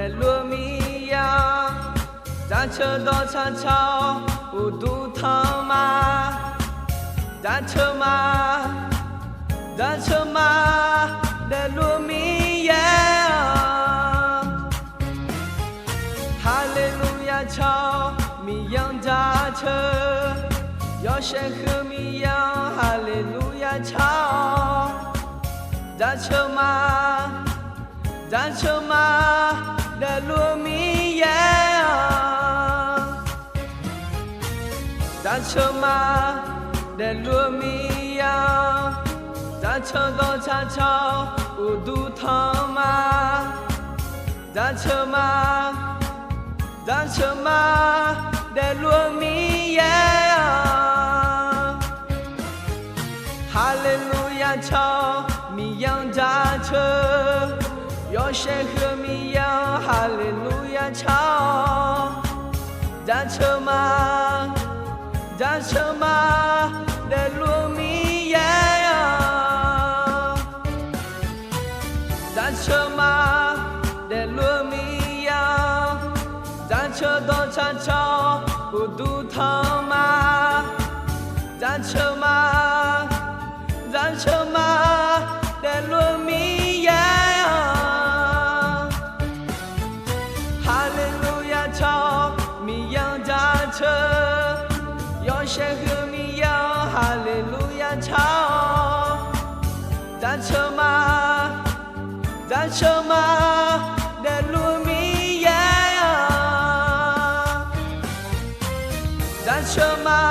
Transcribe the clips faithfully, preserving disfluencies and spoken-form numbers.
Daefluf-eu Miqyaer-aq, jaceuq dawqtsaq tsaq-awr uqduq tanq ma. Jaceuq ma, jaceuq ma, daefluf-eu Miqyaer-aq. Haleluya tsaq-awr Miqyaer-anr jaceuq, yawshaef huiq-eu Miqyaer-anr haleluya tsaq-awr. Jaceuq ma, jaceuq ma, daefluf-eu Miqyaer-aq. Jaceuq ma, daefluf-eu Miqyaer-aq, jaceuq dawqtsaq tsaq-awr uqduq tanq ma. Jaceuq ma, jaceuq ma, daefluf-eu Miqyaer-aq. Haleluya tsaq-awr Miqyaer-anr jaceuq, yawshaef huiq-eu Miqyaer-anr haleluya tsaq-awr. Jaceuq ma, jaceuq ma, daefluf-eu Miqyaer-aq. Jaceuq ma, daefluf-eu Miqyaer-aq, jaceuq dawqtsaq tsaq-awr uqduq tanq ma. Jaceuq ma, jaceuq ma, daefluf-eu Miqyaer-aq. Haleluya tsaq-awr Miqyaer-anr jaceuq, yawshaef huiq-eu Miqyaer-anr haleluya tsaq-awr. Jaceuq ma, jaceuq ma, daefluf-eu Miqyaer-aq. Jaceuq ma,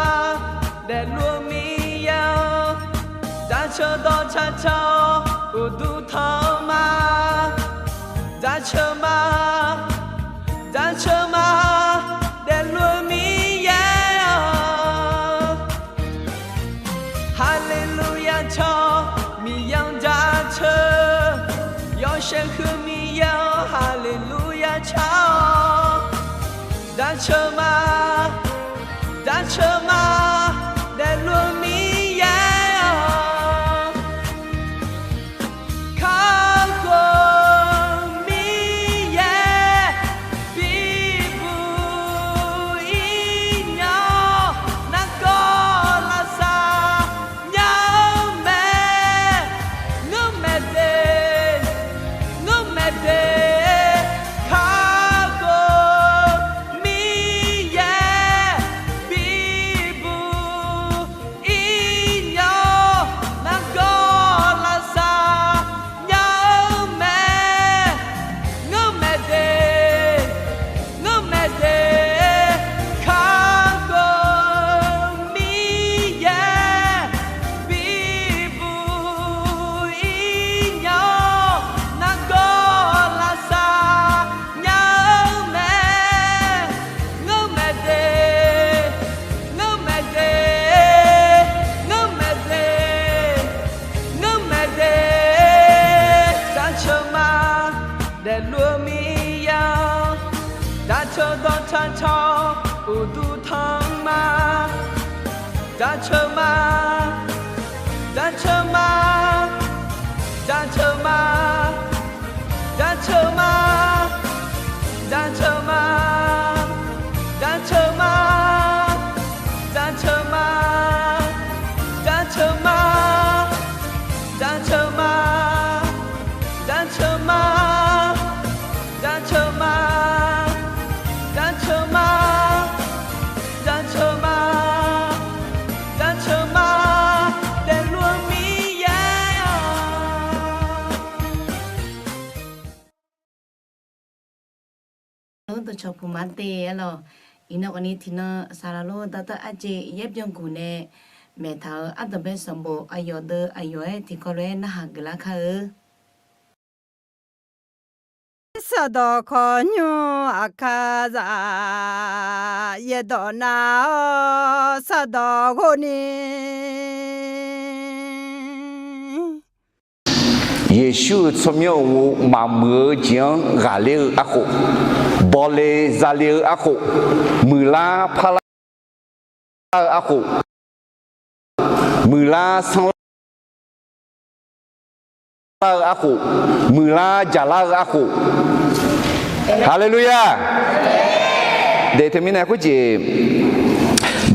daefluf-eu Miqyaer-aq, jaceuq dawqtsaq tsaq-awr uqduq tanq ma. Jaceuq ma, jaceuq ma, daefluf-eu Miqyaer-aq. Haleluya tsaq-awr Miqyaer-anr jaceuq, yawshaef huiq-eu Miqyaer-anr haleluya tsaq-awr. Jaceuq ma, jaceuq ma, daefluf-eu Miqyaer-aq. Kakhof-eu Miqyaer bibuq-ir nya-awr, nargawr lavsav nya-eu mae. Ngeurmaeq de, ngeurmaeq de, kakhof-eu Miqyaer bibuq-ir nya-awr, nargawr lavsav nya-eu mae. Ngeurmaeq de, ngeurmaeq de, kakhof-eu Miqyaer bibuq-ir nya-awr, nargawr lavsav nya-eu mae. Ngeurmaeq de, ngeurmaeq de, ngeurmaeq de, ngeurmaeq de, jaceuq ma, daefluf-eu Miqyaer-aq, jaceuq dawqtsaq tsaq-awr uqduq tanq ma. Jaceuq ma, jaceuq ma, jaceuq ma, jaceuq ma, jaceuq ma, jaceuq ma, jaceuq ma, jaceuq ma, jaceuq ma, jaceuq ma, jaceuq ma, jaceuq ma, jaceuq ma, jaceuq ma, daefluf-eu Miqyaer-aq. Dawqcawq puq ma te-aer lawq. Iqnan khawfni tiqnan saqlaq lor dawrtawv arjeq yaer byanguq nae maeqtaq-euq ardanqbae sanqbof aqyawf deuq aqyawf-aer tiqkawv lof-aer narhaq geuflar kar-eu. Saqdawq khawqnymr aqkar zaq yaerdawq nar-awr saqdawq ghofni. Yeqsur-euq tsawrmyanr uqmov maqmuiq-eu jeq-anr ghaqler-eu arkhof, bawle zale-eu arkhof, muiqlar parlar lar-eu arkhof, muiqlar sanrlar lar-eu arkhof, muiqlar jaqlar-eu arkhof, Haleluya! De teumirnae khoerjeq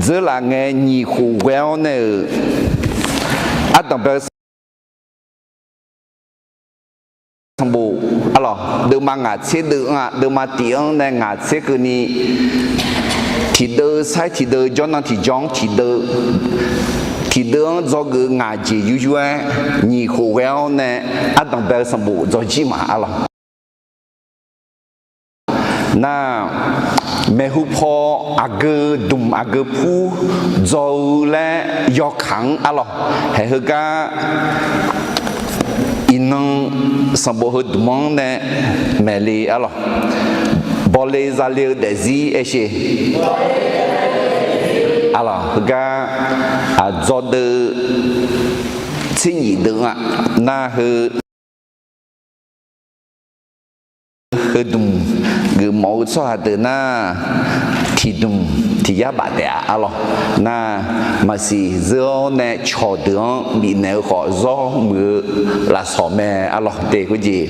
dzeurlaf ngae nyiq khof ghae-awr nae-euq ardanqbae-eu sanqbof arlawq, deuvma ngaq tser deuv-anr-aq, deuvma tiq-anr nae ngaq tser keuvni, tiqdeuv sair tiqdeuv jawrnan tiqjawr-anr tiqdeuv, tiqdeuv-anr dzawgeuf-eu ngaq jeq yuryur-aer nyiq khof ghae-awr nae ardanqbae-eu sanqbof dzawjir ma arlawq. Nar, maeqhu paw aqgeu dmq aqgeu pur dzaw-eu laer yawkaq-anr arlawq, haeq heugar iqnan sanqbof heudmq-anr nae maeqle arlawq, bawle zale-eu daefzir aershe arlawq, heugar dzawdeuv tser nyif deuv-anr-aq, nar heu heudmq geufmawf-eu tsawrhaq deuq nar, tiqdmq tiq yar baf taef-a arlawq. Nar, maqsiq zeur-awr nae cawqdeuq-anr bifnaeq-eu khawf zawr muiq-eu lafsawq mae arlawq. De khoerjeq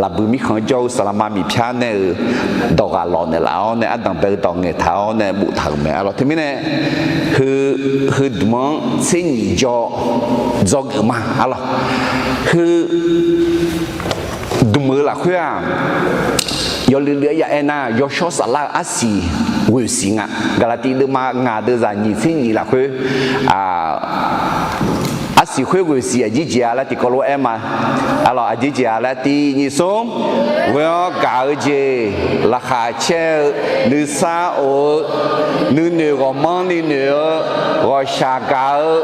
lafbui mirkhanq jawr-eu saqlaqma miqpyar nae-euq dawq ghaq lawq naeqlaf-awr nae ardanqbae-eu dawq ngaeqtaq-awr nae boftaq-euq mae arlawq. Teumirnae heu, heudmq-anr tser nyif jaw dzawgeuf ma arlawq. Heu dmq-eu lafkhoer-aq, yawluiv luiv-aer ya aernar, yawshawr saflar-eu arsiq ghoeqsiq nga. Gaqlaqtiv deuvma ngaq deuvzaq nyiq tser nyif lafkhoer, arsiq khoer ghoeqsiq aqjeq jeq-a laer tiqkawv lof-aer ma. Arlawq, aqjeq jeq-a laer tiq nyif smr, ghoe-awr gaq-eu jeq, laqkhaq caer-eu, nuisar of-eu, nuinoeq ghawqmanrni noeq-eu, ghawqshaq gaq-eu,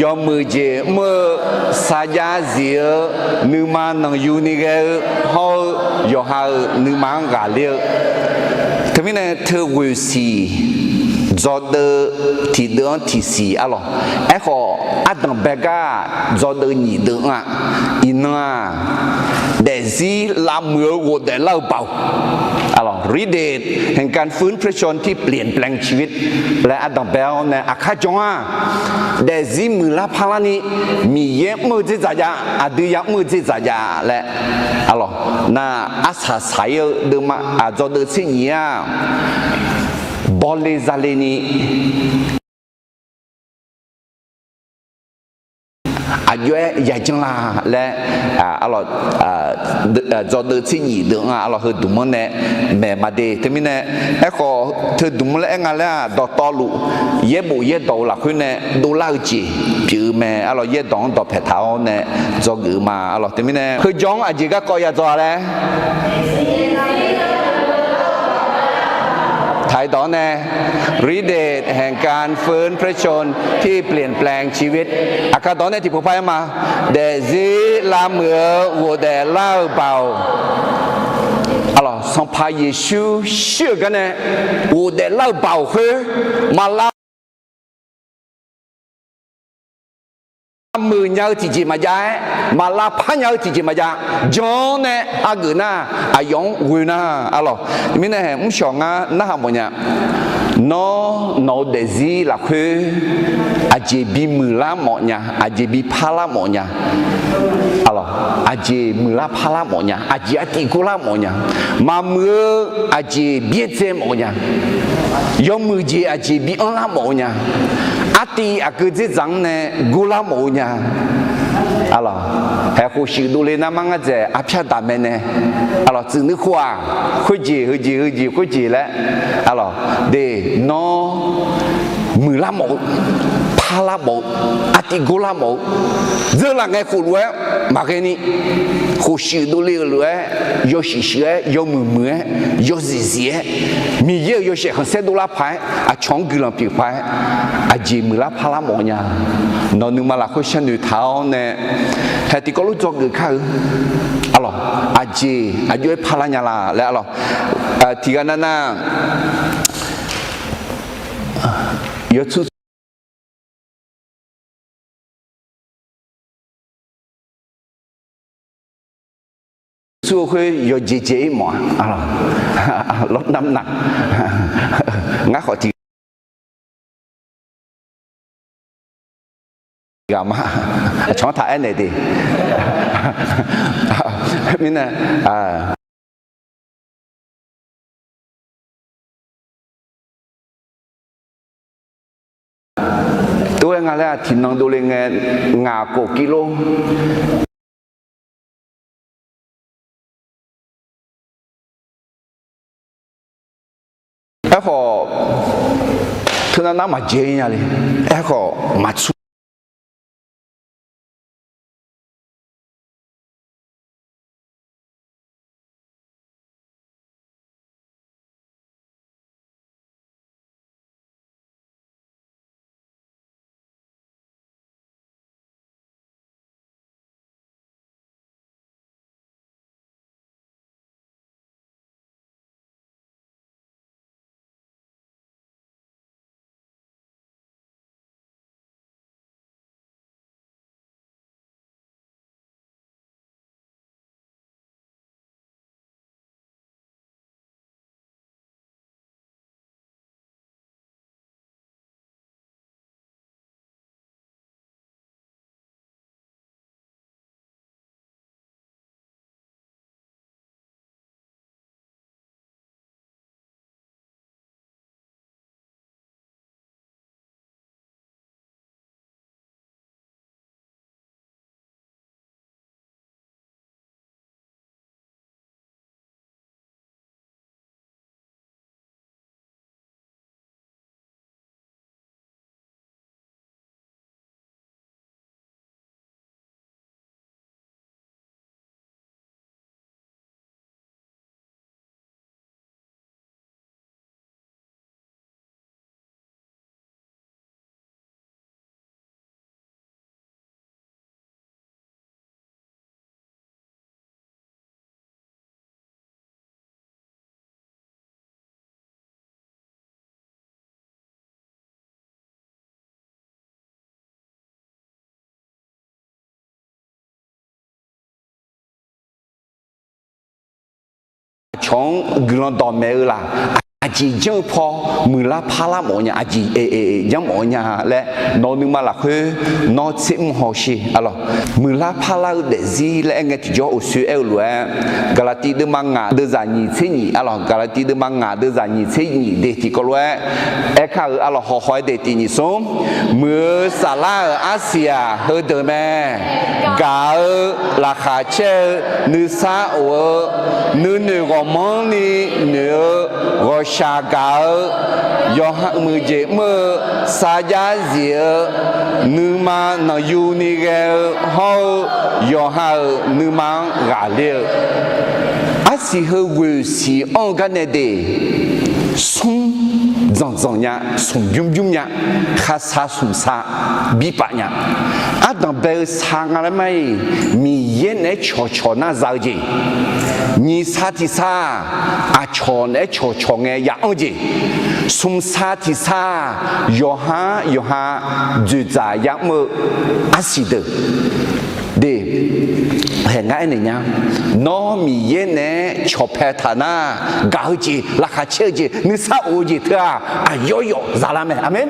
yawmuiq jeq mr-eu, sarjax zif-eu, nuima nanqyuni ghae-eu hawr-eu, yawqha-euq nuima-anr ghaqler-eu. Teumirnae teu ghoeqsiq dzawdeuv tiqdeuv-anr tiqsiq arlawq. Aerkhawf, ardanqbae gar-aq dzawdeuv nyiq deuv-anr-aq, iqnan-aq, daefzir lavmuiq-eu ghofdaef lar-eu baoq ฤทธิ์เดชแห่งการฟื้นพระชนม์ที่เปลี่ยนแปลงชีวิต laer ardanqbae-awr nae aqkar jan-a. Daefzir muiqlar parlarni, Miqyaer mr-eu dzerdzaq jav, aqdui ya mr-eu dzerdzaq jav laer arlawq. Nar, arsaq saq-ir-eu deuvma dzawdeuv tser nyif-aq, bawle zale ni aqjox-aer yajanr la laer, arlawq, dzawdeuv tser nyif deuv-anr arlawq heudmq-anr nae maeq ma de. Teumirnae, aerkhawf teudmq-anr laer aer nga laer-aq, dawqtawvluf yaerbof yaerdawq-eu lafkhoer nae dovlar-eu jeq pyeuf-eu mae arlawq. Yaerdawq-anr dawqpaeq taq-awr nae dzawgeuf-eu ma arlawq. Teumirnae heujawr-anr aqjeq garkawv ya dzaw-a laer taq-ir dawq-anr nae ฤทธิ์เดชแห่งการฟื้นพระชนม์ที่เปลี่ยนแปลงชีวิต aqkar dawq-anr nae tiqpov par-aer ma. Daefzir lavmuiq-eu ghofdaef lar-eu baoq, arlawq, Sanqpaq Yeqsur shir-euq gar nae ghofdaef lar-eu baoq khoer maqlav muiq nya-eu tiqjeq maqjav-aer, maqlav par nya-eu tiqjeq maqjav. Jan-awr nae hageuf nar, aqyawf-anr ghoe nar arlawq. Mirnae haeq mrshawq ngar narhaq mawf nya. Nawr nawq-eu daefzir lafkhoer aqjeq bimuiq lar mawf nya, aqjeq bi parlar mawf nya, arlawq, aqjeq muiqlar parlar mawf nya, aqjeq artiv gorlar mawf nya, maqmuiq-eu aqjeq byaerdzae mawf nya, yawmuiq jeq aqjeq bi anrlar mawf-eu nya, artiv aqgeu dzerdzaq-anr nae gorlar mawf-eu nya, arlawq, haeq khofshuif dovle narmar ngar dzaeq arpyar daq mae nae, arlawq, tsuif nuikhof-aq, khoerjeq heujeq heujeq khoerjeq laer, arlawq, de, nawr muiqlar mawf-eu, parlar mawf-eu, artiv gorlar mawf-eu, dzeurlaf ngae khofluf-aer maqghae ni, khofshuif dovle-euq lof-aer, yawshuif shuif-aer, yawmuiq muiq-aer, yawzif zif-aer, Miqyaer-euq yawshaef khanqsaer dovlar paq-aer, aqcawq-anr guiqlanq pyeuf paq-aer, aqjeq muiqlar parlar mawf nya. Nawq nuima lafkhoer sharnoeq taq-awr nae, haeq tiqkawv lof dzawgeuf kar-eu, arlawq, aqjeq aqjox-aer parlar nya la laer arlawq, tiqghaq nav nav yawtsur tsur-eu khoer yawqjeq jeq-ir mawf-a, lawrnamq nav, ngar khawf tiq ghaq ma, aqcawq-anr taq aernaeq de. Mirnae, nga laer-aq tiqnan dovle ngae, ngaq khof kir lor. Aerkhawf, teunar nar maqjae nya le. Aerkhawf maqtsur Aqcawq-anr guiqlanq dawqmaeq-eu laf, aqjeq janr-eu paw muiqlar parlar mawf-eu nya, aqjeq janr mawf-eu nya laer, nawq-eu nuima lafkhoer nawr tser mr haw sher. Muiqlar parlar-eu daefzir laer aer ngae tiqjawr uqsoer aer-eu lof-aer, Gaqlaqtiv deuvma ngaq deuvzaq nyiq tser nyiq, arlawq, Gaqlaqtiv deuvma ngaq deuvzaq nyiq tser nyiq de tiqkawv lof-aer aerkar-euq arlawq, hawhaw-aer daef tiq nyiq smr, muiq-eu saflar-euq arsiq-aq heudeuq mae. Gaq-eu, laqkhaq caer-eu, nuisar of-eu, nuinoeq ghawqmanrni noeq-eu, ghawqshaq gaq-eu, yawqha muiqjeq mr-eu, sarjax zif-eu, nuima nanqyuni ghae-eu hawr-eu, yawqha-euq nuima-anr ghaqler-eu, arsiq heu ghoeq siq anr-eu garnae de, smr dzanqdzanq nya, smq bymr bymr nya, khaqsaq smqsaq birpaf nya. Ardanq bae-eu sar nga laer mar-iq, Miqyaer naeq-aer cawqcawq nar za-eu jeq. Nyiq sar tiq sar-aq, aqcawq naeq-aer cawqcawq ngae ya anr jeq. Smqsar tiq sar-aq, yawqha-anr yawqha dzoeqdzaq ya mr-eu arsiq deuq de. Haeq ngar aernaeq nya, nawr Miqyaer naeq-aer cawqpae taq nar, gaq-eu jeq, laqkhaq caer-eu jeq, nuisar of-eu jeq teu-aq, aqyawf yawf zalar mae. Aqmeq.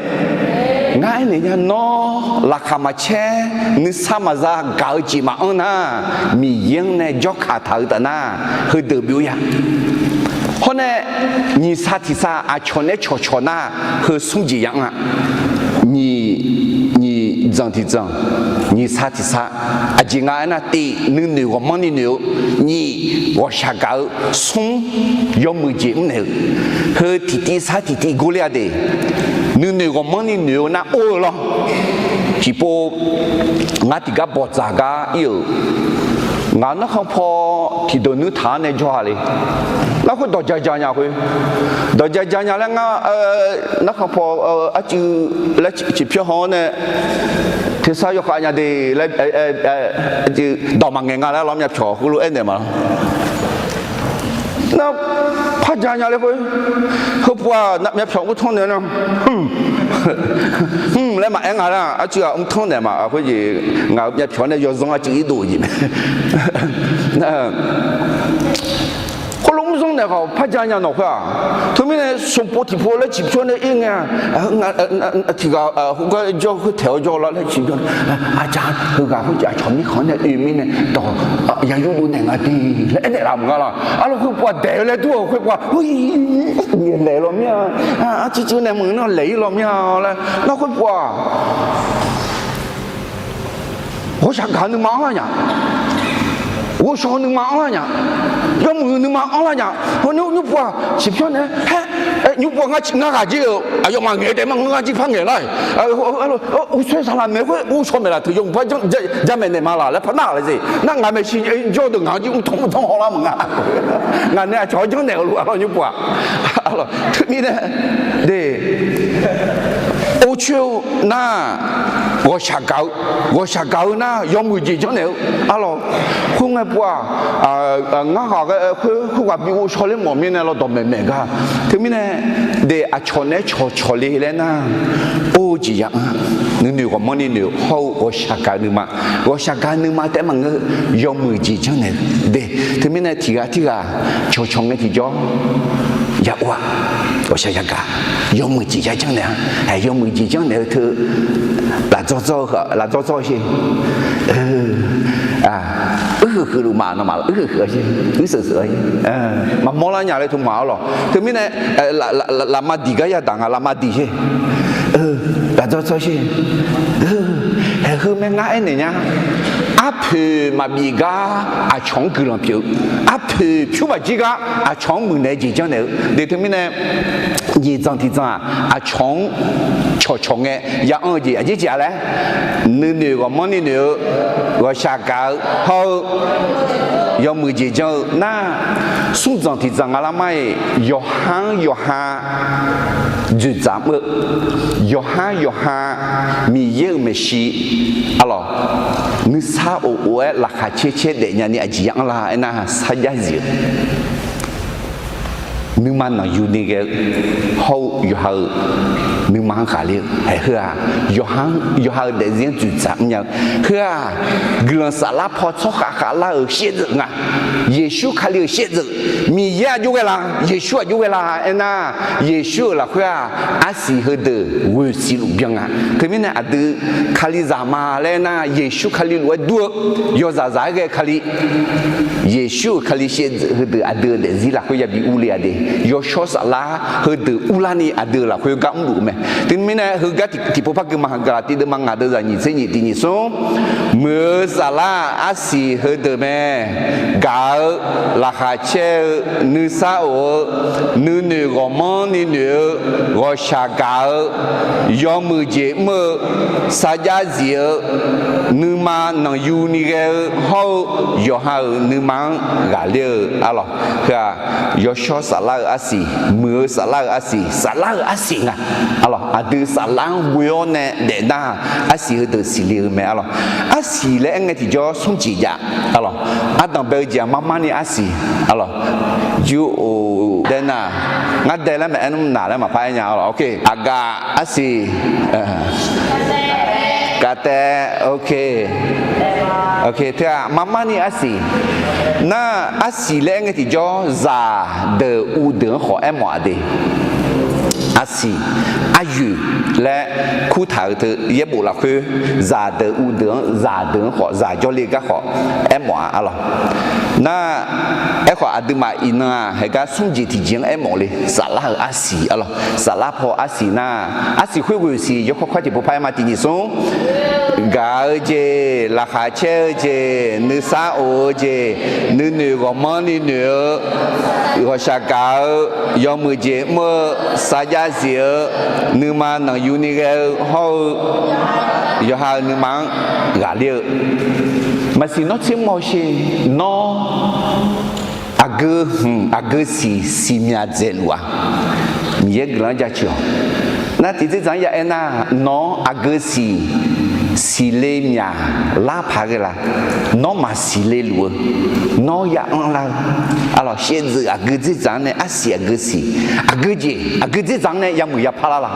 Ngar aernaeq nya, nawr laqkhaq maqcaer, nuisar maqza, gaq-eu jeq maqanr nar, Miqyaer-anr nae jawrkaq taq-eu taf nar, heudeuq byov ya. Hawr nae, nyiq sar tiq sar aqcawq naeq-aer cawqcawq nar, heu smr jeq ya anr-a. Nyiq, nyiq dzanq tiq dzanq, nyiq sar tiq sar, aqjeq nga aernar, tiv nuinoeq ghawqmanrni noeq-eu, nyiq ghawqshaq gaq-eu, smr yawmuiq jeq mrnaeq-eu, heu tiqtiv sar tiqtiv gorler-a de. Nuinoeq ghawqmanrni noeq-eu nar or-eu lawr. Tiqpov ngar tiqgar bawqdzaq gar ir-euq, ngaq narkhan paw tiqdeuq nuir taq-anr nae jawr-a le. Nar khoer dawqja ja nya khoer, dawqja ja nya laer ngar narkhan paw arcuiv laer ciqpyawr haw-awr nae, tersar yawkhav nya de laer, dawq maqngaeq nga laer lawr myavpyawq heulof aernaeq ma lawr. Nar par ja nya le khoer, heupuv-aq myavpyawq mr tanr naeq nar, hmq laer maqaer nga lar, arcuiv-aq mr tanr naeq ma. Khoerjeq ngaq-euq myavpyawq nae yawzanr arcuiv irdov-eu jeq mae. Khoerlof mr zanr ghaq-awq par ja nya nawq khoer-aq. Teumirnae sanqpov tiqpov laer ciqpyawr nae ir ngae-a, tiqghaq khoergar jawr khoer taeq-awr jawr lar laer ciqpyawr nae, aqdzaq heughaq khoer jeq aqcawq mirkhanq nae oe mirnae dawq ya yurdov naeq nga de laer aernaeq laf maqnga laq. Arlawq khoerpov-aq daeq-eu laer dur-awq khoerpov-aq, laeq law mir-a, arcuir cuir nae maqngeur nar laeq ir law mir-a laer nar khoerpov-aq, ghawqshaq gaq-eu nuima anrlar nya, ghovshaw-eu nuima anrlar nya, yawmuiq-eu nuima anrlar nya. Nymrpov-aq ciqpyawr nae-a, nymrpov ngar ghaq jir-eu aqyawfmaf ngaeq-eu taef ma, ngar jir par ngaeq lar-iq, uqtsoeq saqlaq maeq khoer ghovshaw maeq laf teu yawmuiq par jamaeq naeq ma laq laer par nar laer ze. Nar ngaq maeqshi jawr deuq ngaq-anr jir mrtanq mrtanq hawlar maqnga. Ngaq nae aqcawq-anr janrnaeq-euq lof-a lawr nymrpov-aq. Arlawq teumirnae de Orcoer-eu nar, ghawqshaq gaq-eu, ghawqshaq gaq-eu nar yawmuiq jeq janrnaeq-eu. Arlawq, khoerngae pov-aq, ngar ghaq ghae khoer khoerghaq bi ghovshaw ler mawf mirnae lawr dawqmaeq maeq gar. Teumirnae de aqcawq naeq-aer cawqcawq le laer nar, or-eu jeq ya anr, nuinoeq ghawqmanrni noeq-eu hawr-eu ghawqshaq gaq-eu nuima, ghawqshaq gaq-eu nuima taef maqngeur, yawmuiq jeq janrnaeq-eu de. Teumirnae tiqghaq tirghaq cawqcawq ngae tiqjawr ya or-a, ghawqshaq yagaq, yawmuiq jeq ya janrnaeq-a. Ae, yawmuiq jeq janrnaeq-eu teu lafdzawr dzawr-eu, lafdzawr dzawr-eu sher. Uir huiq huiq luf ma nawmaf uir huiq huiq-a sher, uir seuq seuq-a sher. Maqmawr lar nya laer teu ma arlawq. Teumirnae lafma diq gar yadaq nga, lafma diq sher. Lafdzawr dzawr sher. Haeq heu mae ngar aernaeq nya. Arpoeq maqbif gar aqcawq-anr guiqlanq pyeuf-eu, arpoeq pyur maqjir gar aqcawq-anr muiqnaeq jeq janrnaeq-eu de. Teumirnae nyiq dzanq tiq dzanq-aq aqcawq-anr cawqcawq ngae ya anr-eu jeq aqjeq jeq-a laer, nuinoeq ghawqmanrni noeq-eu, ghawqshaq gaq-eu hawr-eu yawmuiq jeq janr-eu nar, smr dzanq tiq dzanq nga lar mar-iq yawqha-anr yawqha dzoeqdzaq mr-eu, yawqha-anr yawqha Miqyaer-euq maeqshi arlawq, nuisar of of-aer laqkhaq caer caer daef nyani aqjeq ya anr la aernar, sarjax zif-eu nuima nanqyuni ghae-eu hawr-eu yawqha-euq nuima-anr ghaqler-eu. Ae, heu-aq, yawqha-anr, yawqha-euq daefzir-anr dzoeqdzaq mrnya-eu. Heu-aq, guiqlanq saflar paw tsawrkhav khavlar-euq shaevdzeuf nga. Yeqsur Kali-euq shaevdzeuf, Miqyaer aqjox ghae la, Yeqsur aqjox ghae la aernar, Yeqsur-euq lafkhoer-aq, arsiq heudeuq ghoeq siq luf byan nga. Teumirnae aqdui Kalizaq ma laer aernar, Yeqsur Kali lof-aer dur-eu yawzaq zaq-aer ghae Kali, Yeqsur-euq Kali shaevdzeuf heudeuq aqdui-euq daefzir lafkhoer yabi urle-a de. Yawshawr saflar heudeuq urlarni aqdui-euq lafkhoer gar mrluf-eu mae. Teumirnae heugar tiqpov par gui ma, Gaqlaqtiv deuvma ngaq deuv zaq nyiq tser nyiq tiq nyiq smr, muiq-eu saflar arsiq heudeuq mae. Gaq-eu, laqkhaq caer-eu, nuisar of-eu, nuinoeq ghawqmanrni noeq-eu, ghawqshaq gaq-eu, yawmuiq jeq mr-eu, sarjax zif-eu, nuima nanqyuni ghae-eu hawr-eu yawqha-euq nuima-anr ghaqler-eu arlawq. Heu-aq, yawshawr saflar-eu arsiq, muiq-eu saflar-eu arsiq, saflar-eu arsiq nga. Arlawq, aqdui saflar-anr ghoe-awr nae daefnar, arsiq heudeuq siqle-eu mae arlawq. Arsiq laer aer ngae tiqjawr smr jeq jav arlawq. Ardanq bae-eu jeq-aq marmarni arsiq arlawq. Jur of dae nar, ngar dae laer maqaer nmr naq laer maqpar aer nya arlawq. Aqgaf arsiq, kavtaev, teu-aq marmarni arsiq. Nar, arsiq laer aer ngae tiqjawr zaqdeuq uvdeuq-anr khawf aermawf-a de. Arsiq, aryoeq laer kurtaq-eu teu yaerbof lafkhoer zaqdeuq uvdeuq-anr, zaqdeuq-anr khawf, zaq jawrle gar khawf aermawf-a arlawq. Nar, aerkhawf aqduimaf iqnan-aq heugar smr jeq tiqjeq-anr aermawf le. Saflar-euq arsiq arlawq. Saflar paw arsiq nar, arsiq khoer ghoeq siq yawkawr kawr tiqpov par aer ma tiq nyiq smr. Gaq-eu jeq, laqkhaq caer-eu jeq, nuisar of-eu jeq, nuinoeq ghawqmanrni noeq-eu, ghawqshaq gaq-eu, yawmuiq jeq mr-eu, sarjax zif-eu, nuima nanqyuni ghae-eu hawr-eu yawqha-euq nuima-anr ghaqler-eu. Maqsiq nawr tser mawr sher, nawr aqgeu hmq aqgeu siq siqmyaq dzaeqluf-a. Miqyaer guiqlanq-anr jaceuq-awq. Nar tiqdzerdzaq-anr ya aernar, nawq-anr aqgeu siq siqle myaq lar paq ghae la? Nawr maqsiq le luf-eu, nawr ya anrlar-eu arlawq. Shaevdzeuf aqgeu dzerdzaq-anr nae arsiq aqgeu siq, aqgeu jeq aqgeu dzerdzaq-anr nae yamuiq yapar lar la?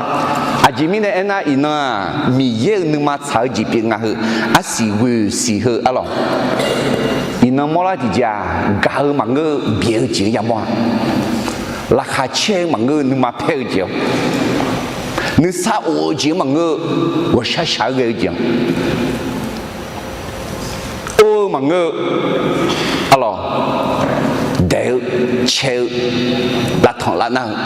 Aqjeq mirnae aernar, iqnan-aq Miqyaer-euq nuima tsaq-eu jeq pyeuf nga heu. Arsiq ghoeq siq heu arlawq. Nan mawrlar tiqjeq-aq, gaq-eu maqngeur-eu byaeq-eu jeq-anr yamawr-a. Laqkhaq caer-eu maqngeur-eu nuima paer-eu jeq-awr, nuisar of-eu jeq-anr maqngeur-eu ghawqshaq shaq-aer ghae-eu jeq-anr, or-eu maqngeur-eu, arlawq, daeq-eu, cae-eu, lavtanq lavnar-eu,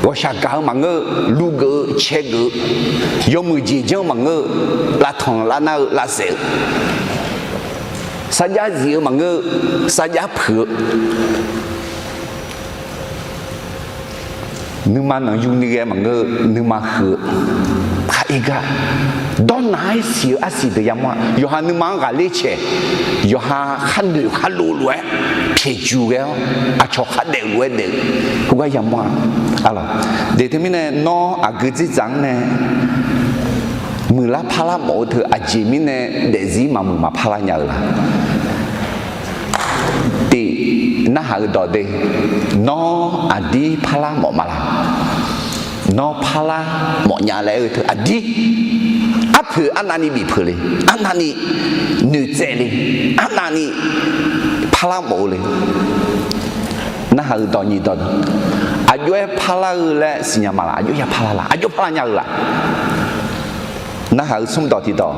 ghawqshaq gaq-eu maqngeur-eu lugeuf-eu caegeuf-eu, yawmuiq jeq janr-eu maqngeur-eu lavtanq lavnar-eu lavsaef-eu, sarjax zif-eu maqngeur-eu sarjax puiq-eu, nuima nanqyu ni ghae maqngeur-eu nuima huiq-eu, khar ir gar dawrnaq-aer siq-eu arsiq deuq yamawr-a. Yawqha nuima-anr ghaqler caeq, yawqha kharnoeq kharlov lof-aer pyaeqjuq ghae-awr, aqcawq khardaef lof-aer daef-eu khoergar yamawr-a. Arlawq, daeq teumirnae nawr aqgeu dzerdzaq-anr nae muiqlar parlar mawf-eu teu aqjeq mirnae daefzir maqmuiq maqparlar nya-eu la? Tiq, narhaq-eu dawq de, nawr aqdir parlar mawf ma la? Nawr parlar mawfnya laer aer-eu teu aqdir arpoeq arnavni bif peuq le, arnavni noeqtsaev le, arnavni parlar mawf-eu le. Narhaq-eu dawq nyiq dawq, aqjox-aer parlar-eu laer siqnya ma la? Aqjox ya parlar la? Aqjox parlar nya-eu la? Narhaq-eu smr dawq tiq dawq,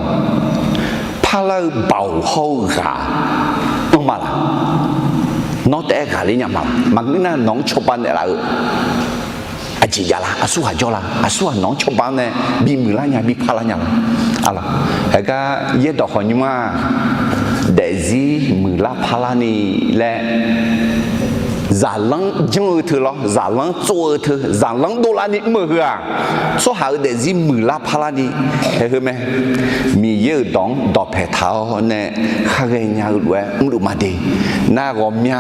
parlar-eu baoq hawr-eu ghaq anr ma la? Nawr taef-aer ghaqler nya ma la? Maqngeur nar nawq-anr cawba naeqlaf-eu aqjeq jav la? Aqsurghaq jawr la? Aqsurghaq nawq-anr cawba-anr nae bimuiq lar nya, bi parlar nya la? Arlawq, heugar yaerdawq khawf nymr-aq, daefzir muiqlar parlar ni laer zaqlanr janr-eu teu lawr, zaqlanr tsov-eu teu, zaqlanr dovlar ni mr-eu heu-aq, tsawrhaq-euq daefzir muiqlar parlar ni. Haeq heu mae, Miqyaer-euq dawq-anr dawqpae taq-awr nae khar ghaenya-eu lof-aer mrluf ma de. Nar ghawqmya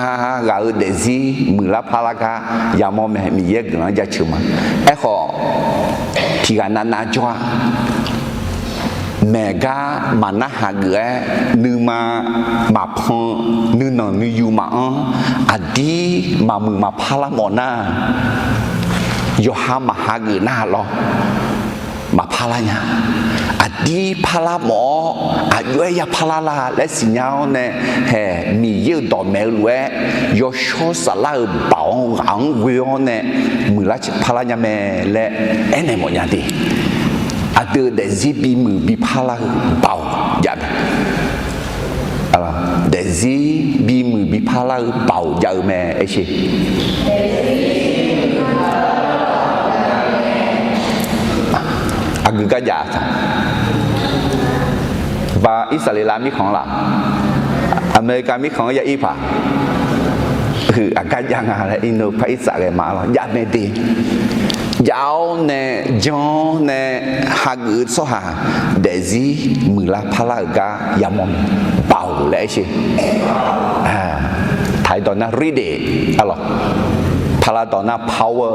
ghaq-euq daefzir muiqlar parlar gar yamawr mae, Miqyaer guiqlanq-anr jaceuq ma. Aerkhawf, tiqghaq navnav jawr-a. Maeq gar maqnar hageuf-aer nuima maqpan, nuinanq nuiyu maqanr, aqdir maqmuiq maqparlar mawf nar, yawqha maqhageuf nar lawr, maqparlar nya. Aqdir parlar mawf-awr aqjox-aer ya parlar la laer siqnya-awr nae, haeq Miqyaer-euq dawqmaeq-eu lof-aer yawshawr saflar-euq baoq-anr ghaq-anr ghoe-awr nae muiqlar parlar nya mae laer aernaeq mawfnya de. Aqdui-euq daefzir bimuiq biparlar-eu baoq jav mae. Daefzir bimuiq biparlar-eu baoq jav-eu mae aer sher. Aqgeu gar jav-a taq. Ba Irsaqleqlav mirkhanq-anr laf, Aqmeqlikav mirkhanq-anr ya ir paq, huiq aqgar jav nga laer irnu par ir tsaf ghae ma lawr, jav mae de. Jav-awr nae janr-awr nae hageuf-eu tsawrhaq daefzir muiqlar parlar-euq gar yamawr mae. Baoq laer aer sher. Taq-ir dawq nar read it, arlawq. Paqlav dawq nar power.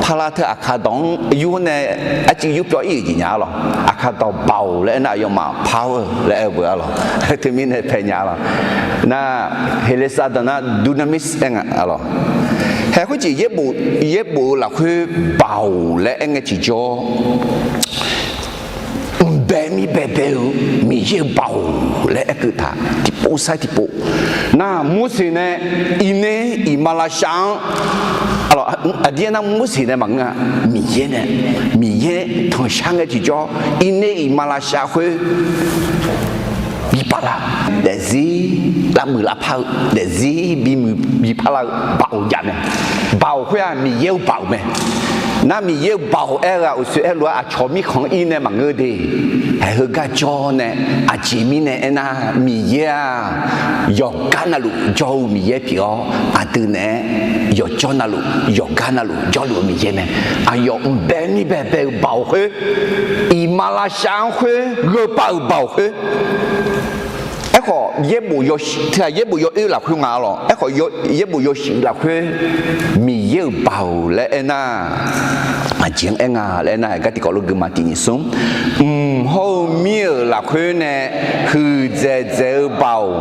Paqlav teu Aqkaq dawq-anr yur nae arcuiv yur pyawv ir-euq jeq nya arlawq. Aqkaq dawq baoq laer aer nar aqyawfmaf power laer aer-eu beu arlawq. Teumirnae pae nya arlawq. Nar, Heqleqsav dawq nar dunamis aer nga arlawq. Haeq khoerjeq yaerbof-eu lafkhoer baoq laer aer ngae tiqjawr, mqbae mirbae bae-eu Miqyaer-euq baoq laer aer keuv taq tiqpov sar tiqpov. Nar, Morseq nae iqner iqmalavshav-anr, arlawq, aqdir aernar Morseq nae maqngeur-a, Miqyaer nae, Miqyaer tanqshar ngae tiqjawr iqner iqmalavshav khoer biparlar, daefzir lavmuiq lavpar-eu, daefzir bimuiq biparlar-eu baoq jav mae. Baoq khoer-aq Miqyaer-euq baoq mae. Nar Miqyaer-euq baoq aer-eu-aq uqsoer aerlof-aer aqcawq mirkhanq-anr ir nae maqngeur de. Haeq heugar jawr nae, aqjeq mirnae aernar Miqyaer-aq yawqgar navluf jawr-eu Miqyaer pyeuf-awr, aqdui naeq-aer yawqjawr navluf yawqgar navluf jawrluf-eu Miqyaer mae. Aqyawf mqbae mirbae bae-eu baoq khoer, iqmalavshav-anr khoer gheupav-euq baoq khoer. Aerkhawf, yaerbof yaw, teughaq yaerbof yawoer lafkhoer nga arlawq. Aerkhawf, yaerbof yawshuif lafkhoer Miqyaer-euq baoq laer aernar, aqjeq-anr aer nga laer aernar, gar tiqkawv lof gui ma tiq nyiq smr. Mq hawr-eu mir-euq lafkhoer nae huiqdzaeq dzaeq-eu baoq,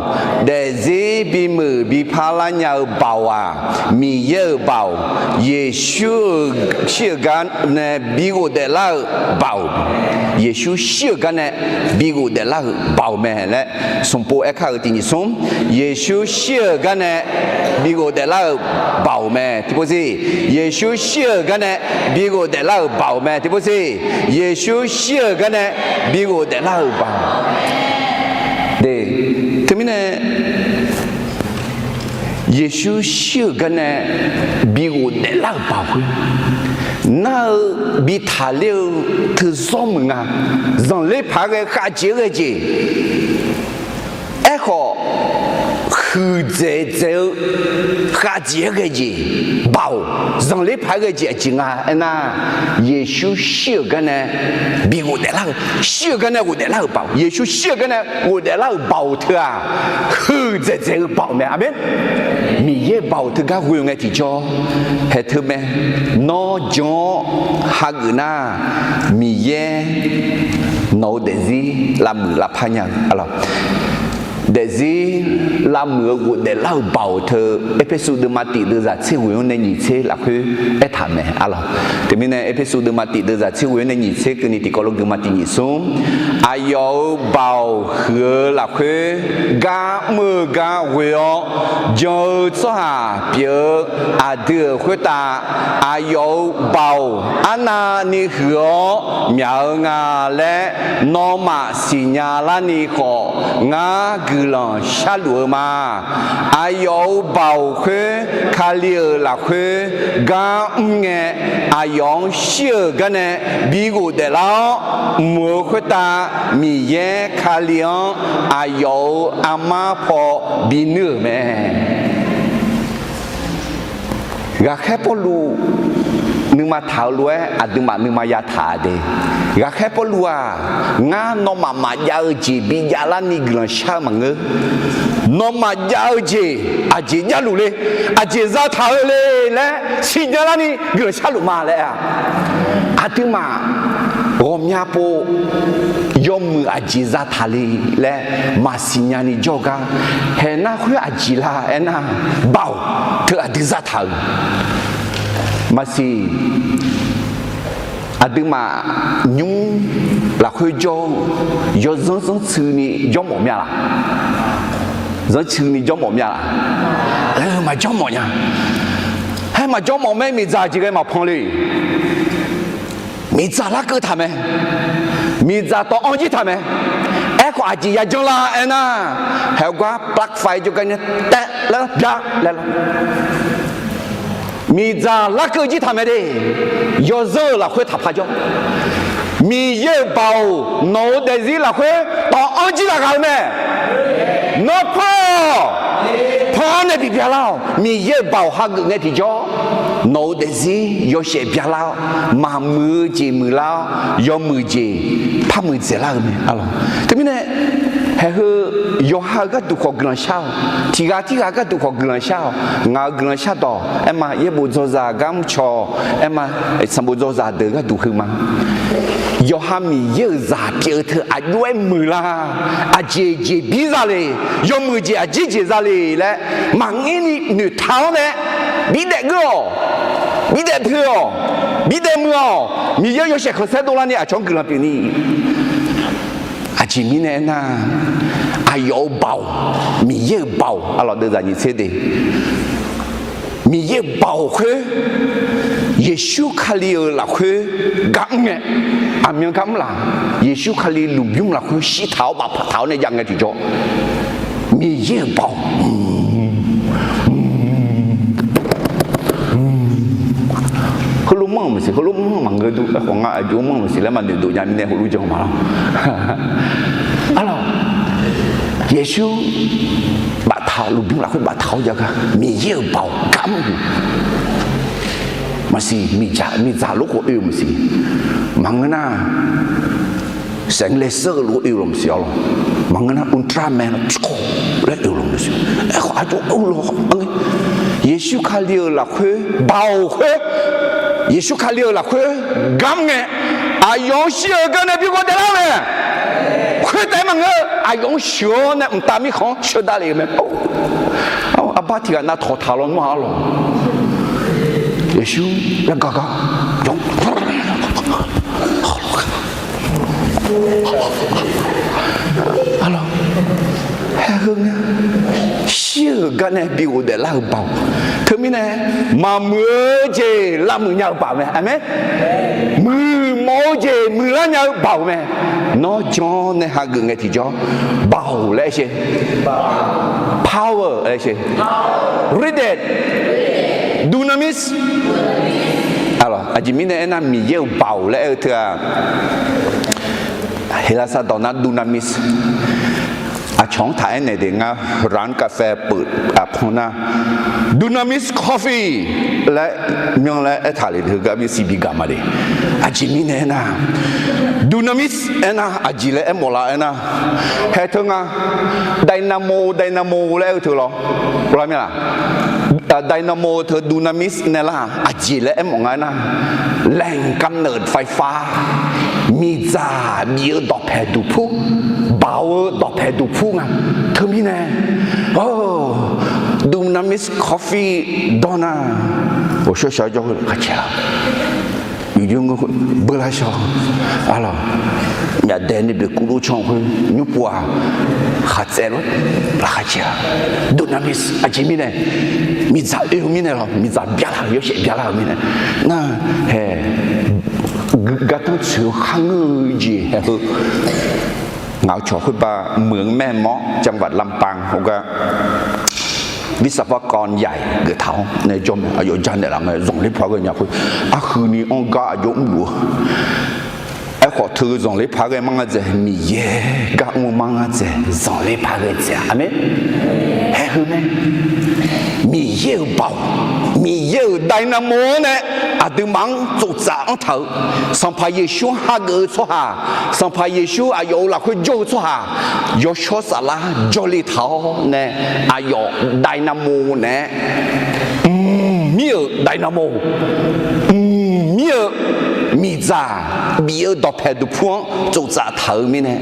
daefzir Miqyaer bimuiq bi parlar nya-eu baoq-aq, Miqyaer-euq baoq, Yeqsur-euq shir-euq gar nae bi ghofdaef lar-euq baoq, Yeqsur shir-euq gar nae bi ghofdaef lar-euq baoq mae laer, smq pov aerkar-euq tiq nyiq smr, Yeqsur shir-euq gar nae bi ghofdaef lar-euq baoq mae tiqpov si, Yeqsur shir-euq gar nae bi ghofdaef lar-euq baoq mae tiqpov si, Yeqsur shir-euq gar nae bi ghofdaef lar-euq baoq. De, teumirnae Yeqsur shir-euq gar nae bi ghofdaef lar-euq baoq khoer, nar-eu bi taqler-eu teuzawr meuq nga. Zanqler paq-aer ghae khavjeq-aer ghae jeq. Aerkhawf, huiqdzaeq dzaeq-eu khavjeq-aer ghae jeq. Baoq, zanqler paq-aer ghae jeq aqjeq nga aernar, Yeqsur shir-euq gar nae bi ghofdaef lar-eu, shir-euq gar nae ghofdaef lar-euq baoq, Yeqsur shir-euq gar nae ghofdaef lar-euq baoq teu-aq, huiqdzaeq dzaeq-eu baoq mae. Aqmeq. Miqyaer baoq teugar ghoe ngae tiqjawr, haeq teu mae. Nawr jan-awr hageuf nar, Miqyaer nawq-eu daefzir lavmuiq lavpar nya-eu, daefzir lavmuiq-eu ghofdaef lar-euq baoq teu, Erpersu deuvma tiq deuvzaq tser ghoeq-anr nae nyiq tser lafkhoer aertaq mae arlawq. Teumirnae Erpersu deuvma tiq deuvzaq tser ghoeq-anr nae nyiq tser keuvni tiqkawv lof geufma tiq nyiq smr, aqyawf-euq baoq huiq-eu lafkhoer gar mr-eu gar ghoe-awr, jan-eu tsawrhaq pyeuf-eu aqdui-euq khoertav aqyawf-euq baoq arnavni huiq-awr myaq-eu nga laer nawmaf siqnya larni khawf, ngar guiqlanq sharluf-eu ma. Aqyawf-euq baoq khoer Kali-euq lafkhoer gar mr ngae, aqyawf-anr shir-euq gar nae bi ghofdaef lar-awr mq-eu khoertav, Miqyaer Kali-anr aqyawf-euq armar paw binuir-euq mae. Ghaqkhaer Pawrluv nuima taq-eu lof-aer aqduimaf nuima yataq-a de. Ghaqkhaer Pawrluv-aq, ngar nawmaf maqjav-eu jeq bijav larni guiqlanq shar-eu maqngeur. Nawmaf jav-eu jeq aqjeq javluf le, aqjeq zataq-eu le laer siqnya larni guiqlanq sharluf ma laer-a. Aqduimaf ghawqmya pov yawmuiq aqjeq zataq le laer maqsiq nyani jawr-eu gar, haeqnar khoer aqjeq la aernar, baoq teu aqdui zataq-euq maqsiq. Aqduimaf nymr lafkhoer jawr-eu yawzanr zanrtsuini jawrmawf mya laq? Zanrtsuini jawrmawf mya laq? Maqjawr mawf nya. Haer maqjawr mawf mae, miqdzaq jeq ghae maqpan le. Miqdzaq larkeuv taq mae. Miqdzaq tawv-anr jir taq mae. Aerkhawf aqjeq yajanr la aernar, haegar plavfae jawrgar nae taev laer bya laer lar. Miqdzaq larkeuv jir taq mae de. Yawzanr-euq lafkhoer taqpaq jawr. Miqyaer-euq baoq nawq-eu daefzir lafkhoer tawv-anr jir laf ghaq-eu mae. Nawr pan-awq. Pan-anr nae bibya lar-awq. Miqyaer-euq baoq hageuf ngae tiqjawr, nawq-eu daefzir yawshaef byalar-awr, maqmuiq-eu jeq muiqlar-awr, yawmuiq jeq par muiqdzaeq lar-eu mae arlawq. Teumirnae, haeq heu yawqha-eu gharduq khawf guiqlanq shar-awq. Tiq ghaq tirghaq gharduq khawf guiqlanq shar-awq. Ngaq-euq guiqlanq shardawq aerma, yaerbof dzawzaq gar mrcaw aerma, sanqbof dzawzaq deuq gharduq heu ma. Yawqha Miqyaer-euq zaq pyeuf-eu teu aqjox-aer muiqlar. Aqjeq jeq bir za le, yawmuiq jeq aqjir jeq za le laer maqngeur ni noeqtaq-awr nae, bidaef geur-awq, bidaef poeq-awq, bidaef muiq-awq. Miqyaer yawshaef khanqsaer dovlarni aqcawq-anr guiqlanq pyeufni. Aqjeq mirnae aernar, aqyawf-euq baoq, Miqyaer-euq baoq, arlawq deuvzaq nyiq tser de. Miqyaer-euq baoq khoer, Yeqsur Kali-euq lafkhoer gar mr ngae, aqmyan gar mr laf, Yeqsur Kali lmqbymr lafkhoer shirtaq-awr bafpaq taq-awr nae jav ngae tiqjawr, Miqyaer-euq baoq heulof manr-euq maqsiq, heulof manr maqngeur dur. Aerkhawf ngar aqjox manr-euq maqsiq laer maqnoeq dof nya mirnae heulof jan ma lawr. Arlawq, Yeqsur baftaq-eu lmqbymr lafkhoer baftaq-awr jav gar Miqyaer-euq baoq gar mr-euq maqsiq, miqdzaq lof khawf oe-euq maqsiq. Maqngeur nar, saeq laeser-eu lof oe-eu lawq maqsiq arlawq. Maqngeur nar, Ultraman laer oe-eu lawq maqsiq. Aerkhawf aqjox-aer lawq, Yeqsur Kali-euq lafkhoer baoq khoer, Yeqsur Kali-euq lafkhoer gar mr ngae, aqyawf-anr shir-eu gar nae bi ghofdaef lar-eu mae. Khoertaef maqngeur, aqyawf-anr sheuq-awr nae mqtav mirkhanq-anr sheuq davlef-eu mae. Par tiqghaq nav tawqtaq lawnmr-a arlawq. Yeqsur yagaq gar, arlawq, haeheu nga. Shir-euq gar nae bi ghofdaef lar-euq baoq. Teumirnae, maqmuiq-eu jeq lavmuiq nya-eu baoq mae. Aqmeq. Muiqmawf-eu jeq muiqlar nya-eu baoq mae. Nawr janr nae hageuf ngae tiqjawr, baoq laer aer sher. Power laer aer sher. Ride. Dunamis. Aqjeq mirnae aernar, Miqyaer-euq baoq laer aer-eu teu-aq, Heqlaqsar dawq nar dunamis. Aqcawq-anr taq aernaeq de, ngar ร้านกาแฟ peuq aqpan nar, Dunamis Coffee laer myanr laer aertaq le teu gar bisiq bi gaq ma de. Aqjeq mirnae aernar, dunamis aernar aqjeq laer aermawf lar aernar, hae teu nga, dynamo, dynamo laer aer-eu teu lawr, lar mir-a. Dynamo teu dunamis nae lar-aq, aqjeq laer aermawf nga aernar, แหล่งกำเนิดไฟฟ้า, miqdzaq bif-eu dawqpaeq duqpur, baoq-eu dawqpaeq duqpur nga. Teumirnae, Dunamis Coffee dawr nar, ghawqshawr shaq-aer jawr-eu khacae-a. Yur jur ngeur khoer beular shawr, arlawq, myaqdae ni beqkuv lov can khoer nymr pov-aq, khaqtsaev lof laqkhaq cae-a. Dunamis aqjeq mirnae, miqdzaq oe-eu mirnae lawr, miqdzaq byalar-euq, yawshaef byalar-euq mirnae, nar hae, gardanr tsoeq-eu kharngeur-eu jeq hae heu. Ngaq-euq cawq khoerbar muiq-eu mae mawr จังหวัดลำปาง khoergar วิศวกรใหญ่ geuf taq-awr nae jawr mae, aqyawf janaeq laf ngae zanqler paq ghae nya khoer, arhuini anr gar aqjox mrluf-eu. Aerkhawf teu zanqler paq ghae mar nga dzaeq, Miqyaer gar mr-eu mar nga dzaeq, zanqler paq ghae dzaeq-a. Aqmeq. Hae heu mae. Miqyaer-euq baoq, Miqyaer-euq dynamo-anr nae aqduimaf-anr tsoftsaf-anr taq-eu, Sanqpaq Yeqsur-anr hageuf-eu tsawrhaq, Sanqpaq Yeqsur aqyawf-euq lafkhoer jawr-eu tsawrhaq, yawshawr saflar jawrle taq-awr nae, aqyawf dynamo naeq-aer, mqmir-euq dynamo, mqmir-eu miqdzaq bif-eu dawqpaeq duqpur-anr tsoftsaf taq-euq mirnae,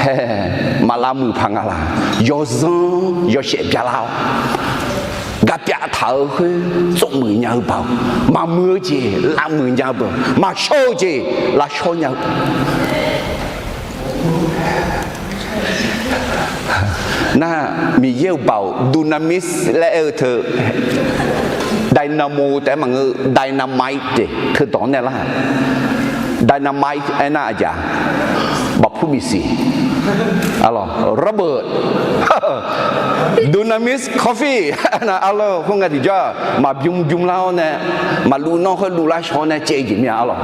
hae, maqlav muiq paq nga laq. Yawzanr yawshaef byalar-awr, gaqpyav taq-euq khoer tsofmuiq nya-eu baoq, maqmuiq-eu jeq lavmuiq nya-eu baoq, maqshawr-eu jeq lavshawr nya-eu nar, Miqyaer-euq baoq dunamis laer aer-eu teu, dynamo taef-aer maqngeur, dynamite teu dawq-anr nae lar. Dynamite aernar aqjeq-a, baqpur bisiq, arlawq, rubber, dunamis coffee nar, arlawq, khoerngae tiqjawr-aq maqbym bymlar-awr nae, maqluv nawr khoer luvlar shawr-awr nae caev-eu jeq mir-a, arlawq.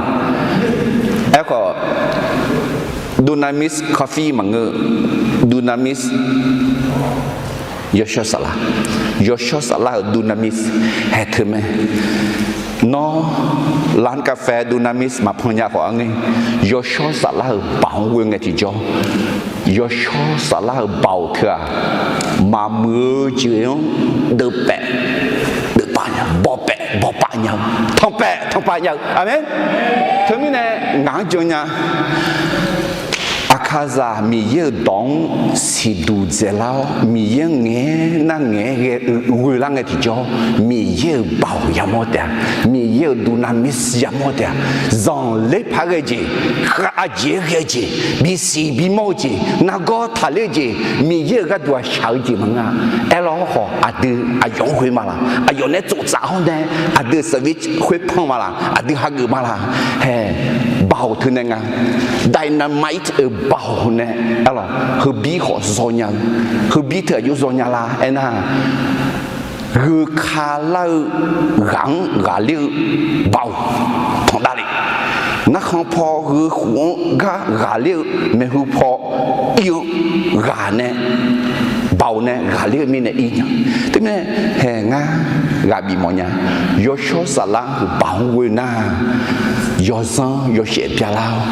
Aerkhawf, dunamis coffee maqngeur, dunamis, yawshawr saflar, yawshawr saflar-euq dunamis hae teu mae. Nawr ร้านกาแฟ dunamis maqpan nya khawf-anr ngae, yawshawr saflar-euq baoq-anr ghoe ngae tiqjawr, yawshawr saflar-euq baoq teu-aq, maqmuiq-eu jeq-anr deuvpaef deuvpav nya, bawpaef bawpav nya-eu, tanqpaef tanqpav nya-eu. Aqmeq. Teumirnae ngaq-anr jan nya. Aqkaqzaq Miqyaer-euq dawq-anr siqduq dzaeqlar-awr, Miqyaer-anr ngaeq-aer nar ngaeq-aer ghae-eu ghoe lar ngae tiqjawr, Miqyaer-euq baoq yamawr taef-a, Miqyaer-euq dunamis yamawr taef-a. Zanqler paq-aer ghae-eu jeq, khav aqjeq-aer ghae-eu jeq, bisiq bimawr-eu jeq, nargawr taqler-eu jeq, Miqyaer-euq gharduq-aq shaq-eu jeq maqngeur-a. Aerlawr khawf aqdui aqyawf-anr ghoe ma laq? Aqyawf nae tsoftsaf-awr nae aqdui service khoerpan ma laq? Aqdui hageuf ma laq? Hae, baoq teu nae nga. Dynamite-euq baoq nae, arlawq, heubir khawf zaw nya-eu, heubir teu aqjox zaw nya la aernar, gheu ka lar-eu ghaq-anr ghaqler-eu baoq panqdav le. Narkhan paw gheu khof-anr gar ghaqler-eu, maeqhu paw ir-eu ghaq nae, baoq nae ghaqler-eu mirnae ir nya. Teumirnae hae ngar ghaq bif mawf nya. Yawshawr saflar-euq baoq-anr ghoe nar, yawzanr yawshaef byalar-awr,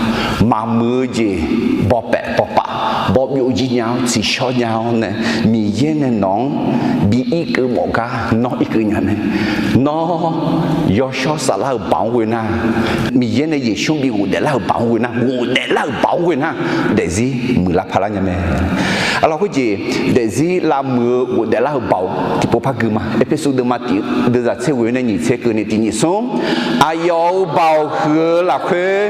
maqmuiq-eu jeq bawpaef bawpav, bawbyov jir nya-awr tsiqshawr nya-awr nae, Miqyaer nae nawq-anr bi irkeuv mawf gar nawr irkeuv nya mae. Nawr yawshawr saflar-euq baoq-anr ghoe nar, Miqyaer nae Yeqsur bi ghofdaef lar-euq baoq-anr ghoe nar, ghofdaef lar-euq baoq-anr ghoe nar, daefzir muiqlar paq lar nya mae. Arlawq, khoerjeq daefzir lavmuiq-eu ghofdaef lar-eu baoq tiqpov par gui ma. Erpersu deuvma tiq deuvzaq tser ghoe nae nyiq tser keuvni tiq nyiq smr. Aqyawf-euq baoq huiq-eu lafkhoer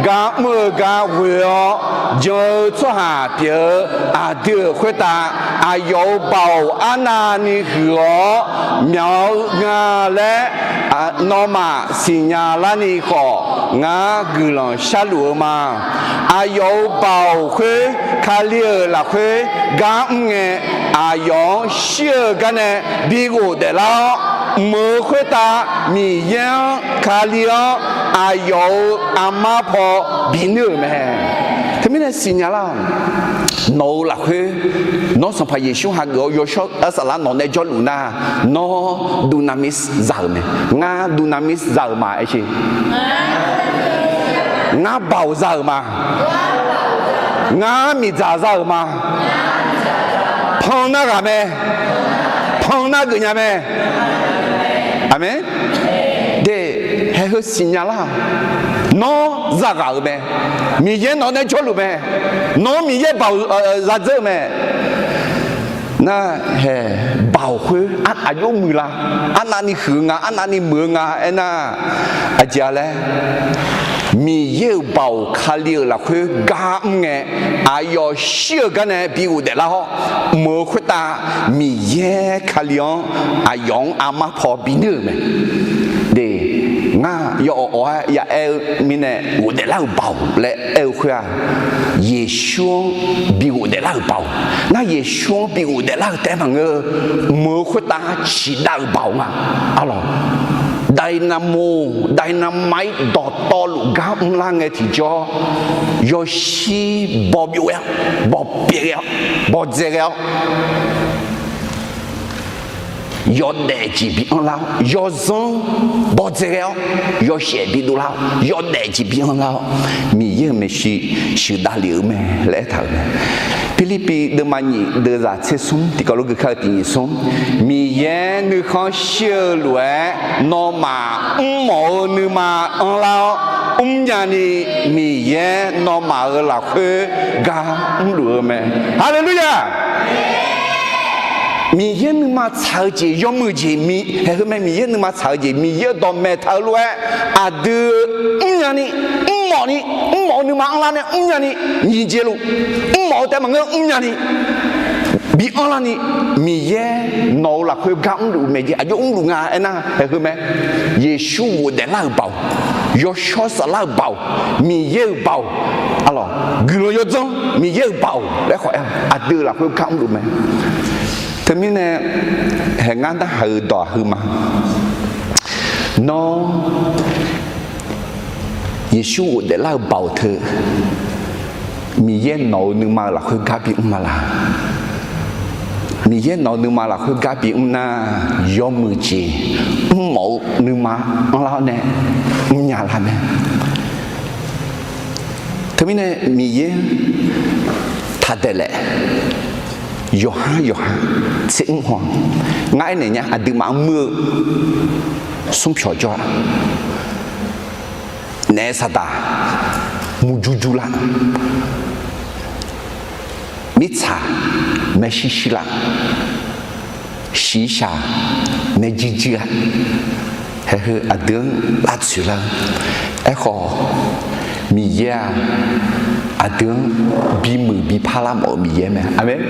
gar mr-eu gar ghoe-awr jan-eu tsawrhaq pyeuf-eu aqdui-euq khoertav aqyawf-euq baoq arnavni huiq-awr myaq-eu nga laer nawmaf siqnya larni khawf, ngar guiqlanq sharluf-eu ma. Aqyawf-euq baoq khoer Kali-euq lafkhoer gar mr ngae, aqyawf-anr shir-eu gar nae bi ghofdaef lar-awr, mq-euq khoertav Miqyaer-anr, Kali-anr aqyawf-euq armar paw binuir-euq mae. Teumirnae siqnya lar-awq. Nawq-euq lafkhoer nawr Sanqpaq Yeqsur hageuf-awr yawshawr saflar nawq nae jawrluf nar, nawr dunamis za-euq mae. Ngar dunamis za-euq ma, aer sher. Ngar baoq za-euq ma. Ngar miqdzaq za-euq ma. Pannar ghaq mae. Pannar geufnya mae. Aqmeq. De, haeq heu siqnya lar-awq. Nawr zaghaq-euq mae. Miqyaer nawq nae jawrluf mae. Nawr Miqyaer baoq zadzeur-eu mae. Nar hae, baoq khoer aqjox muiqlar, arnavni huiq-eu nga, arnavni muiq-eu nga aernar, aqjeq-a laer, Miqyaer-euq baoq Kali-euq lafkhoer gar mr ngae, aqyawf shir-eu gar nae bi ghofdaef lar-awr, mq-euq khoertav Miqyaer Kali-anr aqyawf-anr armar paw binuir-euq mae. De, ngar yawawq awq-aer ya aer-eu mirnae ghofdaef lar-euq baoq laer aer-eu khoer-aq, Yeqsur-anr bi ghofdaef lar-euq baoq. Nar Yeqsur-anr bi ghofdaef lar-euq taef-aer maqngeur-eu, mq-euq khoertav ciqdav-euq baoq nga. Arlawq, dynamo, dynamite dawqtawvluf gar mrlar ngae tiqjawr, yawshir baw byov ghae-awr, baw pyaev ghae-awr, baw dzae ghae-awr, yawdaef jeq bi anrlar-awr, yawzanr baw dzae ghae-awr, yawshaef bi dovlar-awr, yawdaef jeq bi anrlar-awr, Miqyaer-euq maeqshi sheuqdav lef-eu mae laer aertaq-euq mae. Pirlirpiv deuvma nyiq deuvzaq tser smr tiqkawv lof gui kar-eu tiq nyiq smr. Miqyaer nuikhanr shir-eu lof-aer nawmaf mrmawf-eu nuima anrlar-awr, mrnya ni Miqyaer nawmaf-euq lafkhoer gar mrluf-eu mae. Haleluya! Miqyaer nuima tsaq-eu jeq, yawmuiq jeq, haeq heu mae, Miqyaer nuima tsaq-eu jeq, Miqyaer-euq dawqmaeq taq-eu lof-aer aqdui mrnya ni, mrmawf ni, mrmawf-eu nuima anrlar nae mrnya ni, nyiq jeq luf, mrmawf-eu taef maqngeur mrnya ni, bi anrlar ni, Miqyaer nawq-euq lafkhoer gar mrluf mae jeq, aqjox mrluf nga aernar, haeq heu mae. Yeqsur ghofdaef lar-euq baoq, yawshawr saflar-euq baoq, Miqyaer-euq baoq, arlawq, guiqlanq yawdzanr Miqyaer-euq baoq laer khawf aer-a, aqdui-euq lafkhoer gar mrluf mae. Teumirnae, haeq ngar narhaq-eu dawq aqheu ma. Nawr Yeqsur ghofdaef lar-eu baoq teu, Miqyaer nawq-euq nuima-euq lafkhoer gar bimr ma laq? Miqyaer nawq-euq nuima lafkhoer gar bimr nar, yawmuiq jeq mrmawf-eu nuima anrlar-awr nae mrnya lar mae. Teumirnae Miqyaer taqdaeq laef, yawqhar yawqha tser mr haw, ngar aernaeq nya aqduimaf-anr muir-eu smrpyawq jawr-a. Naef saqdaq murjur jur lar, mirtsaq maershuir shuir lar, shiqshaq nae jirjir-a. Haeq heu aqdui-anr lavtsoeq lar-eu. Aerkhawf, Miqyaer-aq, aqdui-anr bimuiq bipar lar mawf-eu Miqyaer mae. Aqmeq.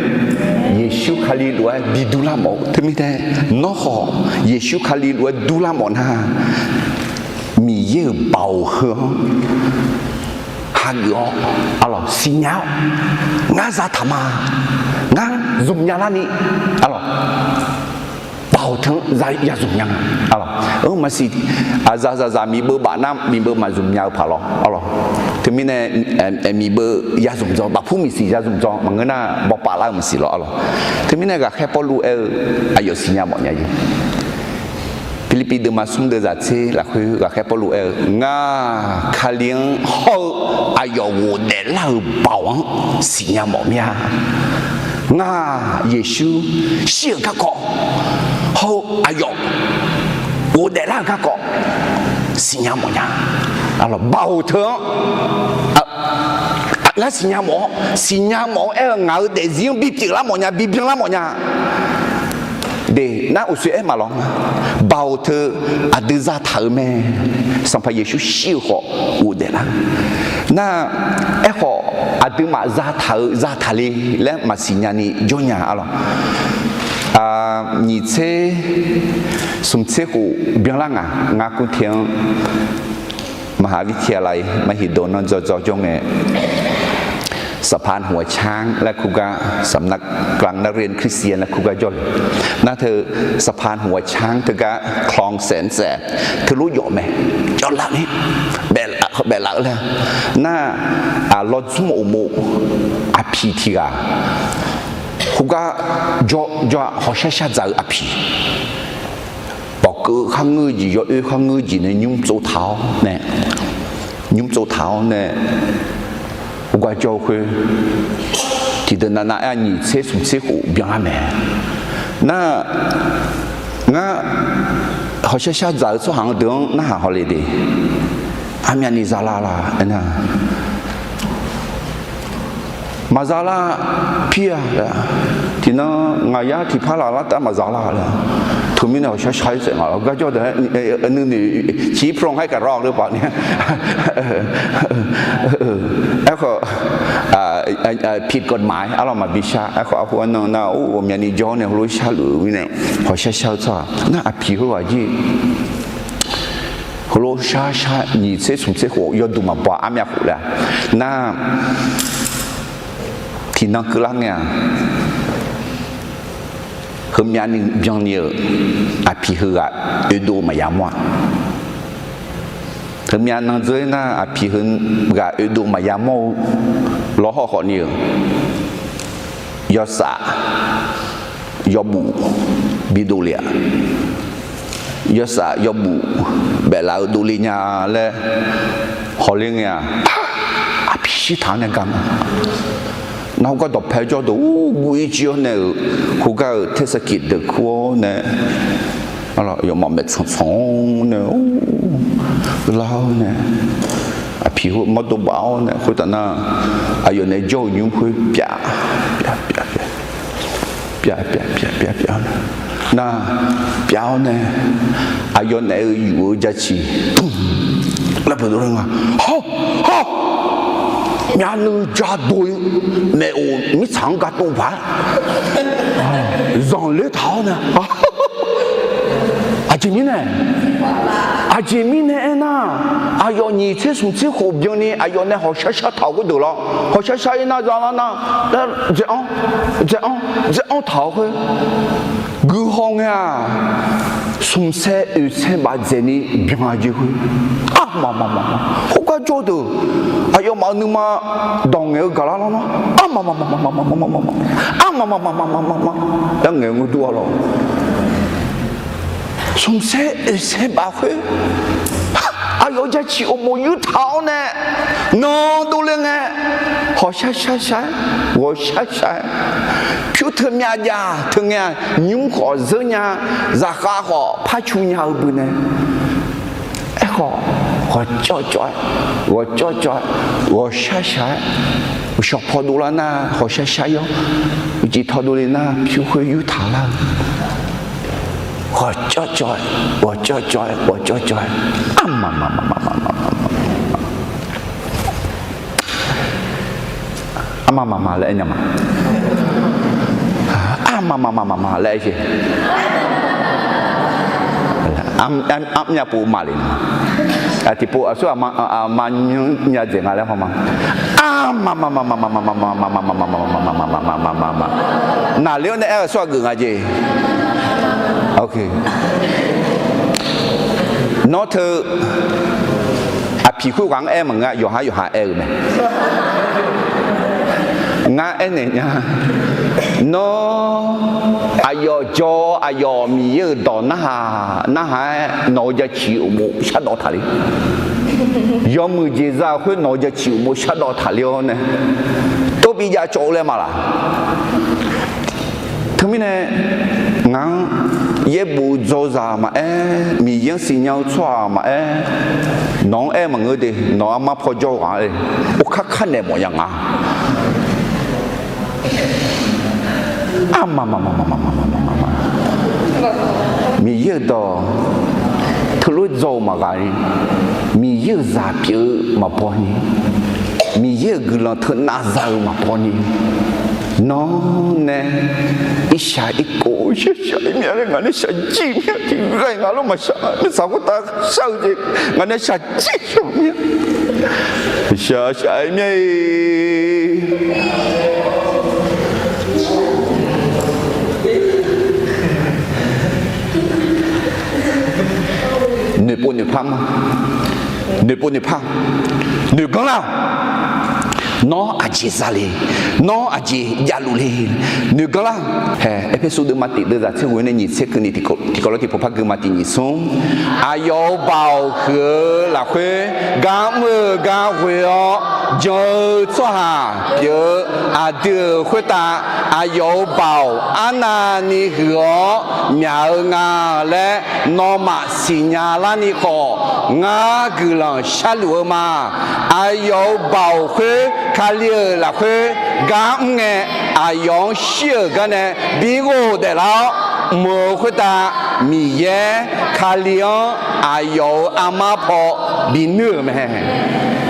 Yeqsur Kali lof-aer bidur lar mawf-eu. Teumirnae, nawr khawf Yeqsur Kali lof-aer dur lar mawf nar, Miqyaer-euq baoq heu-anr hageuf-awr, arlawq, siqnya-awr, ngar zataq ma, ngar zmqnya larni, arlawq, baoq teu-anr ya zmqnya nga, arlawq. Maqsiq, aqzaq zaqzaq miqbeuv baf nar miqbeuv maqzmq nya-eu paq lawr, arlawq. Teumirnae, miqbeuv ya zmq dzaw, bafpur miqsiq ya zmq dzaw maqngeur nar bawpaf lar-eu maqsiq lawr, arlawq. Teumirnae ghaqkhaer Pawrluv aer-eu aqyawf siqnya mawfnya jeq. Pirlirpiv deuvma smr deuvzaq tser lafkhoer ghaqkhaer Pawrluv aer-eu, ngar Kali-anr hawr-eu aqyawf ghofdaef lar-euq baoq-anr siqnya mawf mir-a. Ngar Yeqsur shir-euq garkawv hawr-eu aqyawf ghofdaef lar-euq garkawv siqnya mawfnya. Arlawq, baoq teu-anr, a, Lar siqnya mawf-awr, siqnya mawf-awr aer-eu ngaq-euq daefzir-anr bipyeuf lar mawf nya, bibyan lar mawf nya. De, nar uqshoe aer maqlawq nga. Baoq teu aqdui zataq-euq mae. Sanqpaq Yeqsur shir-eu khawf ghofdaef lar. Nar, aerkhawf aqduimaf zataq-euq zataq le laer maqsiq nyani jawr nya arlawq. Nyiq tser smq tser khof byanlar ngaq, ngar kur te-anr มหาวิทยาลัยมหิดล nan dzawdzaw jawr ngae, สะพานหัวช้าง laer kur gar, สำนักกลางนักเรียนคริสเตียน laer kur gar jawrle. Nar teu สะพานหัวช้าง teugar คลองแสนแสบ teulof yawf mae. Yawf laf ni, baef laf-eu laer. Nar, lawdzmr uqmov aqpiq tiq ghaq khoergar jawr, jawr-a, hawshar shar dzaq-eu aqpiq. Bawqkeuv kharngeur jeq, yawoer kharngeur jeq nae nymr tsov taq-awr nae, nymr tsov taq-awr nae, khoergar jawr-eu khoer, tiqdeuq navnav aer-a nyiq tser smq tser khof byanlar mae. Nar, ngar hawshar shar dzaq-eu tsawrhaq-anr deuq-anr narhaq hawle de. Armyavni zalar la aernar, maqza lar, pir-a laer. Tiqnan ngaq yar tiqpar laf lar tav maqza lar laer. Teumirnae hawshar shar-ir saef ngaq-awr gar jawr deuq-aer nuinoeq ciq pron haer kaq rawr-eu paf ni. Aerkhawf, ผิดกฎหมาย arlawr maqbi shar. Aerkhawf arhu arnan nar-or, ghawqmyani jawr nae heulof sharluf-eu mirnae hawshar shar-eu tsawrhaq nar aqpiq khoerghaq jir heulof shar shar nyiq tser smq tser khof yawduq maqbaw armyav khof laer nar, tiqnan keuvlar ngae-aq, heumyav ni byanni-euq aqpiq heughaq oedov maqya mawr-a. Heumyav nan dzeur-ir nar aqpiq heughaq oedov maqya mawr-eu lawr hawr khawf ni-euq yawsaf yawbuf bidov le-aq, yawsaf yawbuf baeflaf-eu dovle nya laer hawler ngae-aq, aqpiq shirtaq-anr nae gar ma. Nar khoergar dawqpae jawr deuq ur guv-ir jir-awr nae-euq khoergar-euq เทศกิจ deuq kur-awr nae, yawmaf maeqtsanq tsanq-awr nae, lar-awr nae, aqpiq khoer mawrdo baf-awr nae khoertav nar, aqyawf naeq-aer jawr-eu nymr khoer pyav, pyav, pyav, pyav, pyav, pyav, pyav, pyav-awr nae, nar, pyav-awr nae, aqyawf naeq-eu yuf-eu jaciq, laer peuq dov le nga. Hawr, hawr, myavnuiv jadov-ir, maeqoq mirtsaq-anr ga tov paq-aer zanqler taq-awr nae, aqjeq mirnae, aqjeq mirnae aernar, aqyawf nyiq tser smq tser khof byanni aqyawf nae hawqshar shar taq-euq khoerdeuq lawr, hawqshar shar-ir nar zalar nar, dzae-anr, dzae-anr, dzae-anr taq-awr khoer, guihaw ngae-aq, smq saer oeq saer baf dzaeqni byan-a jeq khoer, armaf maf maf maf, khoergar jawr deuq, aqyawfmaf nuima dawq ngaeq-eu gaqlar lar nar, armaf maf maf maf maf, armaf maf maf maf maf maf, yar ngaeq-eu ngeur dur-a lawr. Smq saer oeq saer baf khoer, aqyawf jaciq uqmov yurtaq-awr nae, nan dovle ngae, hawqshar shar shar-aer, ghawqshar shar-aer, pyur teu myav jav teu ngae-aq, nymr khawf zeur nya, zaqkhav khawf par cu nya-eu bui nae, aerkhawf, ghawqcawv cawv-aer, ghawqcawv cawv-aer, ghawqshar shar-aer, uqshawq paw dovlar nar hawqshar shar-ir-awr, uqcif taw dovle nar pyur khoer yurtaq lar-eu, ghawqcawv cawv-aer, ghawqcawv cawv-aer, ghawqcawv cawv-aer, armaf maf maf maf maf maf maf maf, armaf maf maf laer aer nya ma, armaf maf maf maf maf laer aer jeq, armaf myav pov maqle ma. Tiqpov aqsur aqma nymr nya dzaeq nga laer haw ma. Armaf maf maf maf maf maf maf maf maf maf maf maf maf maf maf maf maf maf maf maf, naqler-awr nae aer-eu aqsur aqgeuf nga jeq. Nawr teu aqpiq khoerghaq-anr aer maqngeur-a, yawqhar yawqha aer-eu mae. Ngar aernaeq nya, nawr aqyawf jawr-awr aqyawf Miqyaer-euq dawq narhaq narhaq-aer nawq-eu jaciq uqmov shardawv taqler, yawmuiq jeq za-euq khoer nawq-eu jaciq uqmov shardawv taqler-awr nae, tov bi jav cawv-eu laer ma laq. Teumirnae ngaq-anr Yaerbof dzaw-eu zaq maqaer, Miqyaer-anr siqnya-eu tsawrhaq maqaer, nawq-anr aer maqngeur de, nawq-eu armar paw jawr-eu ghaq-a, orkar kar naeq mawf ya nga. Aqma, Miqyaer-euq dawq teulof-aer dzaw-euq maqghaq-ir, Miqyaer-euq zaq pyeuf-eu maqbaw ni, Miqyaer-euq guiqlanq teunav za-eu maqbaw ni, nawr nae irshaq irkhof shaqshaq mir-a laer ngaq nae shaqjir mir-a. Tiqghaq-iq ngaq lof maqshaq, mirtsaq khoertav shar-eu jeq ngaq nae shaqjir shaq mir-a. Shaqshaq-aer mir-a. Noeqpov noeqpar ma. Noeqpov noeqpar. Noeqganr lar-awq. Nawr aqjeq za le? Nawr aqjeq javluf le? Noeqganr lar-awq. Hae, Erpersu deuvma tiq deuvzaq tser ghoe nae nyiq tser keuvni tiqkawv, tiqkawv lof tiqpov par gui ma. Tiq nyiq smr. Aqyawf-euq baoq huiq-eu lafkhoer gar mr-eu gar ghoe-awr jan-eu tsawrhaq pyeuf-eu aqdui-euq khoertav aqyawf-euq baoq arnavni huiq-awr myaq-eu nga laer nawmaf siqnya larni khawf, ngar guiqlanq sharluf-eu ma. Aqyawf-euq baoq khoer Kali-euq lafkhoer gar mr ngae, aqyawf-anr shir-euq gar nae bi ghofdaef lar-awr meuq-eu khoertav, Miqyaer Kali-anr aqyawf-euq armar paw binuir-euq mae.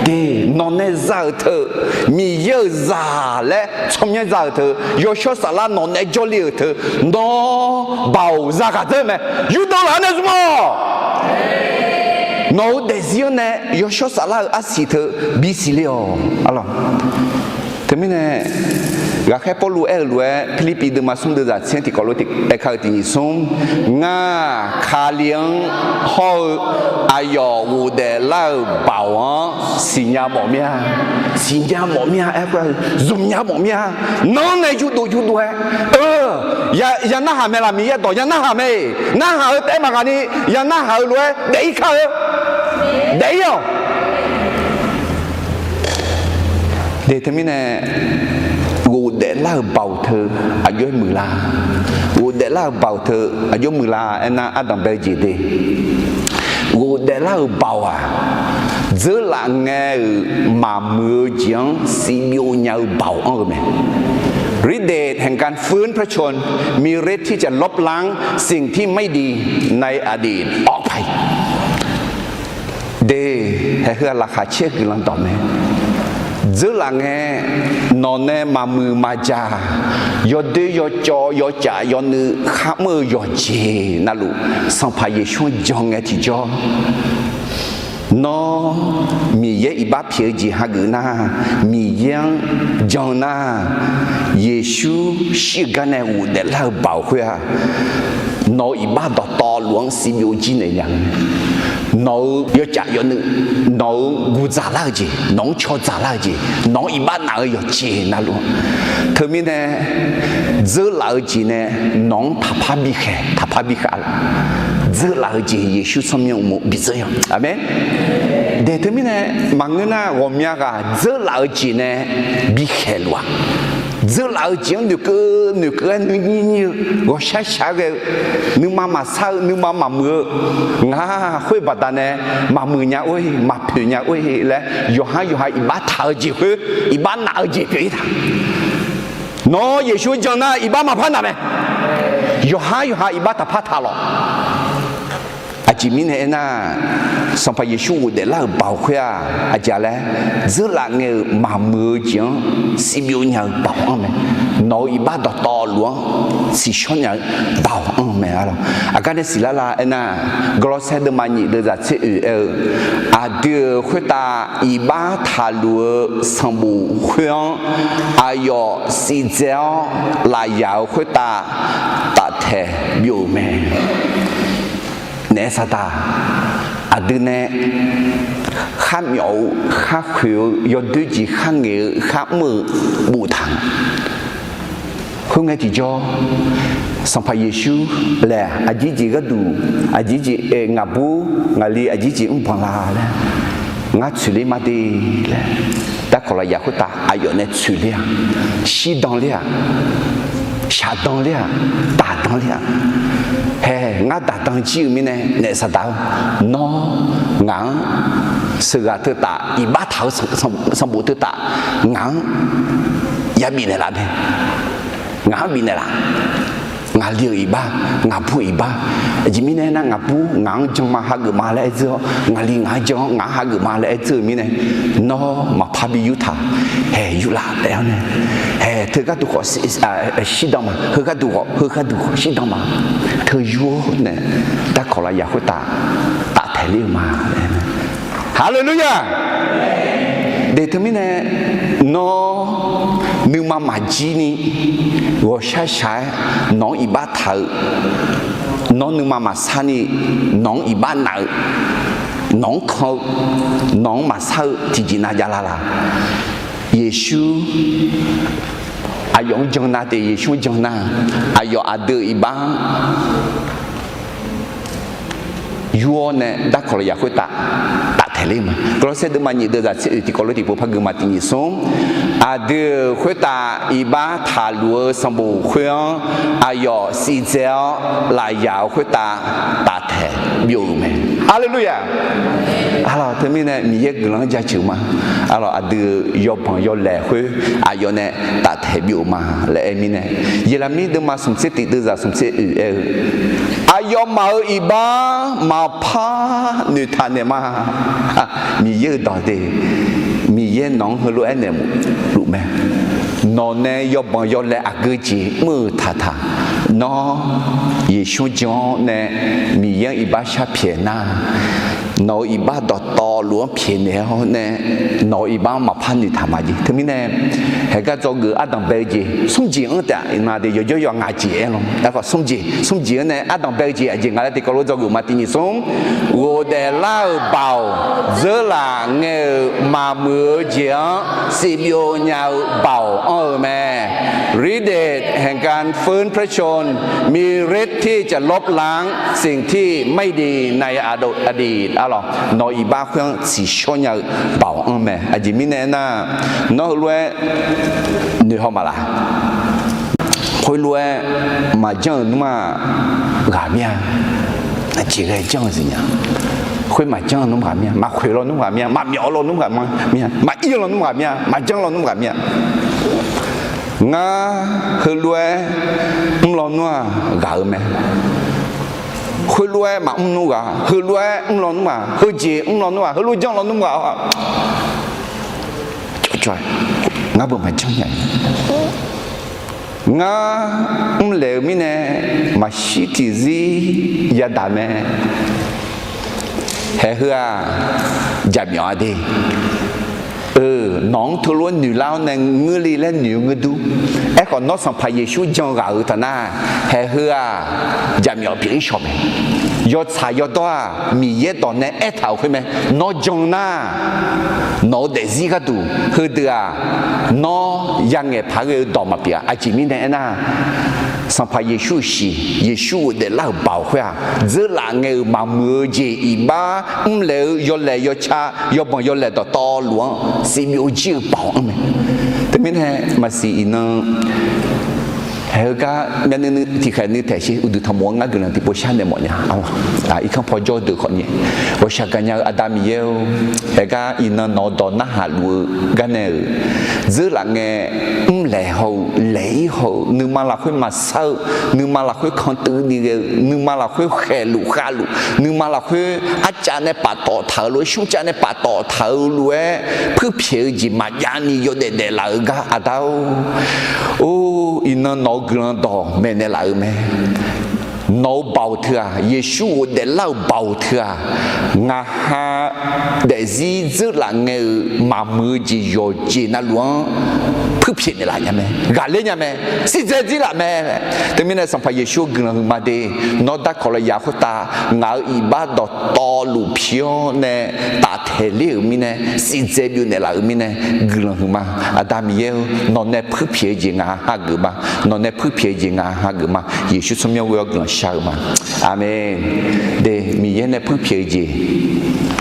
De, nawq nae za-euq teu, Miqyaer-euq zaq laer tsawrmyanr za-euq teu, yawshawr saflar nawq nae jawrle-euq teu, nawr baoq zaghaq dzeur mae. Yurdanq laf-anr nae zmq-awq. Nawq-euq daefzir-anr nae yawshawr saflar-euq arsiq teu bisiq le-awq. Teumirnae, ghaqkhaer Pawrluv aer-euq lof-aer, Pirlirpiv deuvma smr deuvzaq tser tiqkawv lof aerkar-eu tiq nyiq smr, ngar Kali-anr hawr-eu aqyawf ghofdaef lar-euq baoq-anr siqnya mawf mir-a. Siqnya mawf mir-a aer khoer, zmqnya mawf mir-a. Nanr nae yurdov yurdov-aer, eu, ya narhaq mae laq, Miqyaer dawq ya narhaq mae. Narhaq-eu taef-aer maqghaq ni, ya narhaq-eu lof-aer daef-ir kar-eu. Daef-ir-awq. De, teumirnae, ghofdaef lar-euq baoq teu aqjox-aer muiqlar. Ghofdaef lar-euq baoq teu aqjox muiqlar aernar, ardanq bae-eu jeq de. Ghofdaef lar-euq baoq-aq, dzeurlaf ngae-euq maqmuiq-eu jeq-anr sivbyov nya-eu baoq anr-eu mae. Rideq haeqgan fur pacon miretiv caqlawr blanr singtir maidi nai aqdi awr pai. De, haeq heu-aq laqkhaq caer-eu guiqlanq dawq mae. Dzeurlaf ngae, nawq nae maqmuiq maqjaq, yawdoer yawcawv yawcaf yawnuiv kharmr-eu yawqjeq navluf, Sanqpaq Yeqsur-anr jan ngae tiqjawr, nawr Miqyaer iqbax pyaeq-eu jeq hageuf nar, Miqyaer-anr jan nar, Yeqsur shir-eu gar nae ghofdaef lar-eu baoq khoer-aq, nawq-euq iqbax dawqtawvluf-anr sivbyov jir naeq nya-eu, nawq-euq yawcaf yawnuiv, nawq-euq guqdzaq lar-eu jeq, nawq-anr caw dzaq lar-eu jeq, nawq-anr iqbax naf-eu yawqjeq navluf-anr. Teumirnae, dzeurlaf-eu jeq nae nawq-anr taqpar bikhaeq, taqpar bikhaeq laf. Dzeurlaf-eu jeq Yeqsur tsawrmyanr uqmov bidzeur-a. Aqmeq. De, teumirnae maqngeur nar, ghawqmya ghaq dzeurlaf-eu jeq nae bikhaeq luf-aq, dzeurlaf-eu jeq-anr noeqkeuv noeqkeuv-aer nuinyir nyir-eu, ghawqshaq shaq-aer ghae-eu, nuima maqsar-eu, nuima maqmuiq-eu, ngaq khoer baqdanae maqmuiq nya or-e, maqpoeq nya or-e laer, yawqhar yawqha iqbax taq-eu jeq khoer, iqbax naf-eu jeq pyeuf-ir taq. Nawr Yeqsur jan nar iqbax maqpar naf mae. Yawqhar yawqha iqbax taqpar taq lawq. Aqjeq mirnae aernar, Sanqpaq Yeqsur ghofdaef lar-euq baoq khoer-aq, aqjeq laer, dzeurlaf ngae-euq maqmuiq-eu jeq-anr sivbyov nya-eu baoq anr mae. Nawq-euq iqbax dawqtawvluf-anr siqshawr nya-eu baoq anr mae. Aqgar nae siqlar la aernar, Gawrlawrsaer deuvma nyiq deuvzaq tser oeq aer-eu, aqdui-euq khoertav iqbax taqluf-eu sanqbof khoer-anr aqyawf sivdzae-awr lafyaq-euq khoertav taftaeq byov-euq mae. Naef saqdaq, aqdui nae kharmyawf-eu, kharkhoeq-eu, yawdoer jeq kharngaeq-eu, kharmr-eu boftaq-a. Khoerngae tiqjawr, Sanqpaq Yeqsur laer aqjeq jeq gharduq, aqjeq jeq aer ngaqbur ngaqli aqjeq jeq mrbanq la laer, ngar tsoeqler ma de laer, darkawq lafyaq khoertav aqyawf nae tsoeqler-a, shirdan ler-a. shaqdan ler-aq, daqdan ler-aq, hae, ngar daqdan jir-eu mirnae, naef Saqdaq-or, nawr ngaq-anr sheuqghaq teutaf iqbax taq-eu sanqbof teutaf ngaq-anr ya bifnaeq laf mae. Ngaq-anr bifnaeq laf. Ngaqli-euq iqbax, ngaqbur-euq iqbax. Aqjeq mirnae aernar, ngaqbur ngaq-anr jan ma hageuf ma laer aer dzeur-awr, ngaqli ngaq-anr jan-awr ngaq-anr hageuf ma laer aer dzeur-eu mirnae, nawr maqpar bi yurtaq, hae, yurlaf laer-awr nae, hae, teugharduq khawf shirdan ma, heugharduq khawf, heugharduq khawf shirdan ma, teu yur-awr nae, darkawq lafyaq khoertav taftaeq ler-eu ma. Haleluya! Deuq teumirnae, nawr nuima maqjir ni ghawqshaq shaq-aer nawq-anr iqbax taq-eu, nawr nuima maqsar ni nawq-anr iqbax naf-eu, nawq-anr kan-eu, nawq-anr maqsar-eu tiqjeq nav javlar la? Yeqsur aqyawf-anr jan nar te, Yeqsur-anr jan nar, aqyawf aqdui-euq iqbax-anr yur-awr nae darkawq lafyaq khoertav taftaeq ler-eu ma. Gawrlawrsaer deuvma nyiq deuv zaq tser oeq tiqkawv lof tiqpov par gui ma. Tiq nyiq smr, aqdui-euq khoertav iqbax taqluf-eu sanqbof khoer-anr aqyawf sivdzae-awr lafyaq-euq khoertav taftaeq byov-euq mae. Haleluya! Arlawq, teumirnae Miqyaer guiqlanq-anr jaceuq ma. Arlawq, aqdui-euq yawbanq yawlaeq khoer aqyawf nae taftaeq byov-euq ma laer aer mirnae, Yeqlaqmir deuvma smq tser tiq deuv zaq smq tser oeq aer-eu, aqyawfmaf-euq iqbax maqpar noeqtaq naeq ma. Miqyaer-euq dawq de, Miqyaer nawq-anr heulof-aer naeq luf mae. Nawq nae yawbanq yawlaeq aqgeu jeq mr-euq taqtaq, nawr Yeqsur jan-awr nae Miqyaer-anr iqbax shar pyaeq nar, nawq-euq iqbax dawqtawvluf-anr pyaeqnaeq-awr nae, nawq-euq iqbax-anr maqpar noeqtaq ma jeq. Teumirnae, haeqgar dzawgeuf ardanq bae-eu jeq smr jeq-anr taef iqnan de yawjawr yawqha jeq aer lawr. Aerkhawf smr jeq, smr jeq-anr nae ardanq bae-eu jeq aqjeq nga laer tiqkawv lof dzawgeuf ma. Tiq nyiq smr, ghofdaef lar-euq baoq, dzeurlaf ngae-euq maqmuiq-eu jeq-anr sivbyov nya-eu baoq anr-eu mae. ฤทธิ์เดชแห่งการฟื้นพระชนม์ มีฤทธิ์ที่จะลบล้างสิ่งที่ไม่ดีในอดีต Arlawq, nawq-euq iqbax khoer-anr tsiqshawr nya-eu baoq anr mae. Aqjeq mirnae aernar, nawr heulof-aer noeqhaw maqlaf. Khoerlof-aer maqjanr-euq nmr-aq ghaq mir-a. Aqjeq ghae janr-eu zif nya. Khoer maqjanr-eu nmr ghaq mir-a. Maqkhoeq lawnmr ghaq mir-a. Maqmyawf lawnmr ghaq mir-a. Maqir lawnmr ghaq mir-a. Maqjanr lawnmr ghaq mir-a. Ngar heulof-aer mr lawnmr-aq ghaq-euq mae. Khoerlof-aer maqmr nmr ghaq, heulof-aer mr lawnmr ghaq, heujeq mr lawnmr ghaq, heulof janr lawnmr ghaq-a, cawqcawq-aer ngar beu maqjanr nya. Ngar mrlaeq-eu mirnae maqshir tiqzir yadaq mae. Haeq heu-aq, jaqmyawf-a de. Nawq-anr teulof-aer noeqlar-awr nae ngeur le laer noeq-eu ngeur dur. Aerkhawf, nawr Sanqpaq Yeqsur jan ghaq-euq taq nar, haeq heu-aq, jaqmyawf pyeuf-ir shawq mae. Yawtsaq yawdawr-aq, Miqyaer dawq nae aertaq-euq khoer mae. Nawr jan nar, nawq-eu daefzir gharduq heudeuq-aq, nawr yangaeq paq ghae-eu dawq maqpyeuf-a. Aqjeq mirnae aernar, Sanqpaq Yeqsur-euq shiq, Yeqsur ghofdaef lar-euq baoq khoer-aq, dzeurlaf ngae-euq maqmuiq-eu jeq iqbax mrlaeq-eu yawlaeq yawca, yawbanq yawlaeq dawqtawvluf-anr sivbyov jir-eu baoq anr mae. Teumirnae maqsiq iqnan, haeq heugar myavnuiv nuiv tiqkhaeq nuiv taeq sher uqduq tanqmof-anr ngar guiqlanq tiqpov sharnaeq mawf nya. Irkanr paw jawr-eu deuq khawf ni, ghawqshaq gaqnya-eu Aqda Miqyaer-or, haeq gar iqnan nawq-eu dawq narhaq luf-eu gar nae-euq, dzeurlaf ngae mrlaeq haw-eu laeq-ir haw-eu nuima lafkhoer maqsar-eu, nuima lafkhoer kantuiv ni ghae-eu nuima lafkhoer khaeqluf khavluf nuima lafkhoer arcav nae paftawf taq-eu lof-aer shmrcav nae paftawf taq-eu lof-aer puirpyaeq-eu jeq maqjav ni yawdaef daeflaf-eu gar Aqda-or, or, iqnan nawq-eu guiqlanq dawq maeqnaeq laf-euq mae. Nawq-eu baoq teu-aq, Yeqsur ghofdaef lar-euq baoq teu-aq, ngaqha daefzir dzeurlaf ngae-euq maqmuiq-eu jeq yawqjeq navluf-anr puirpyaeq naeqlaf nya mae, ghaqler nya mae, sirdzae dzir laf mae. Teumirnae Sanqpaq Yeqsur-eu guiqlanq huiqma de, nawr darkawq lafyaq khoertav ngaq-euq iqbax dawqtawvluf pi-awr nae taftaeq ler-euq mirnae, sirdzae byov naeqlaf-euq mirnae guiqlanq huiqma. Aqda Miqyaer-or, nawq nae puirpyaeq-eu jeq ngaq hageuf ma. Nawq nae puirpyaeq-eu jeq ngaq hageuf ma. Yeqsur tsawrmyanr ghoe-awr guiqlanq shar-eu ma. Aqmeq. De, Miqyaer nae puirpyaeq-eu jeq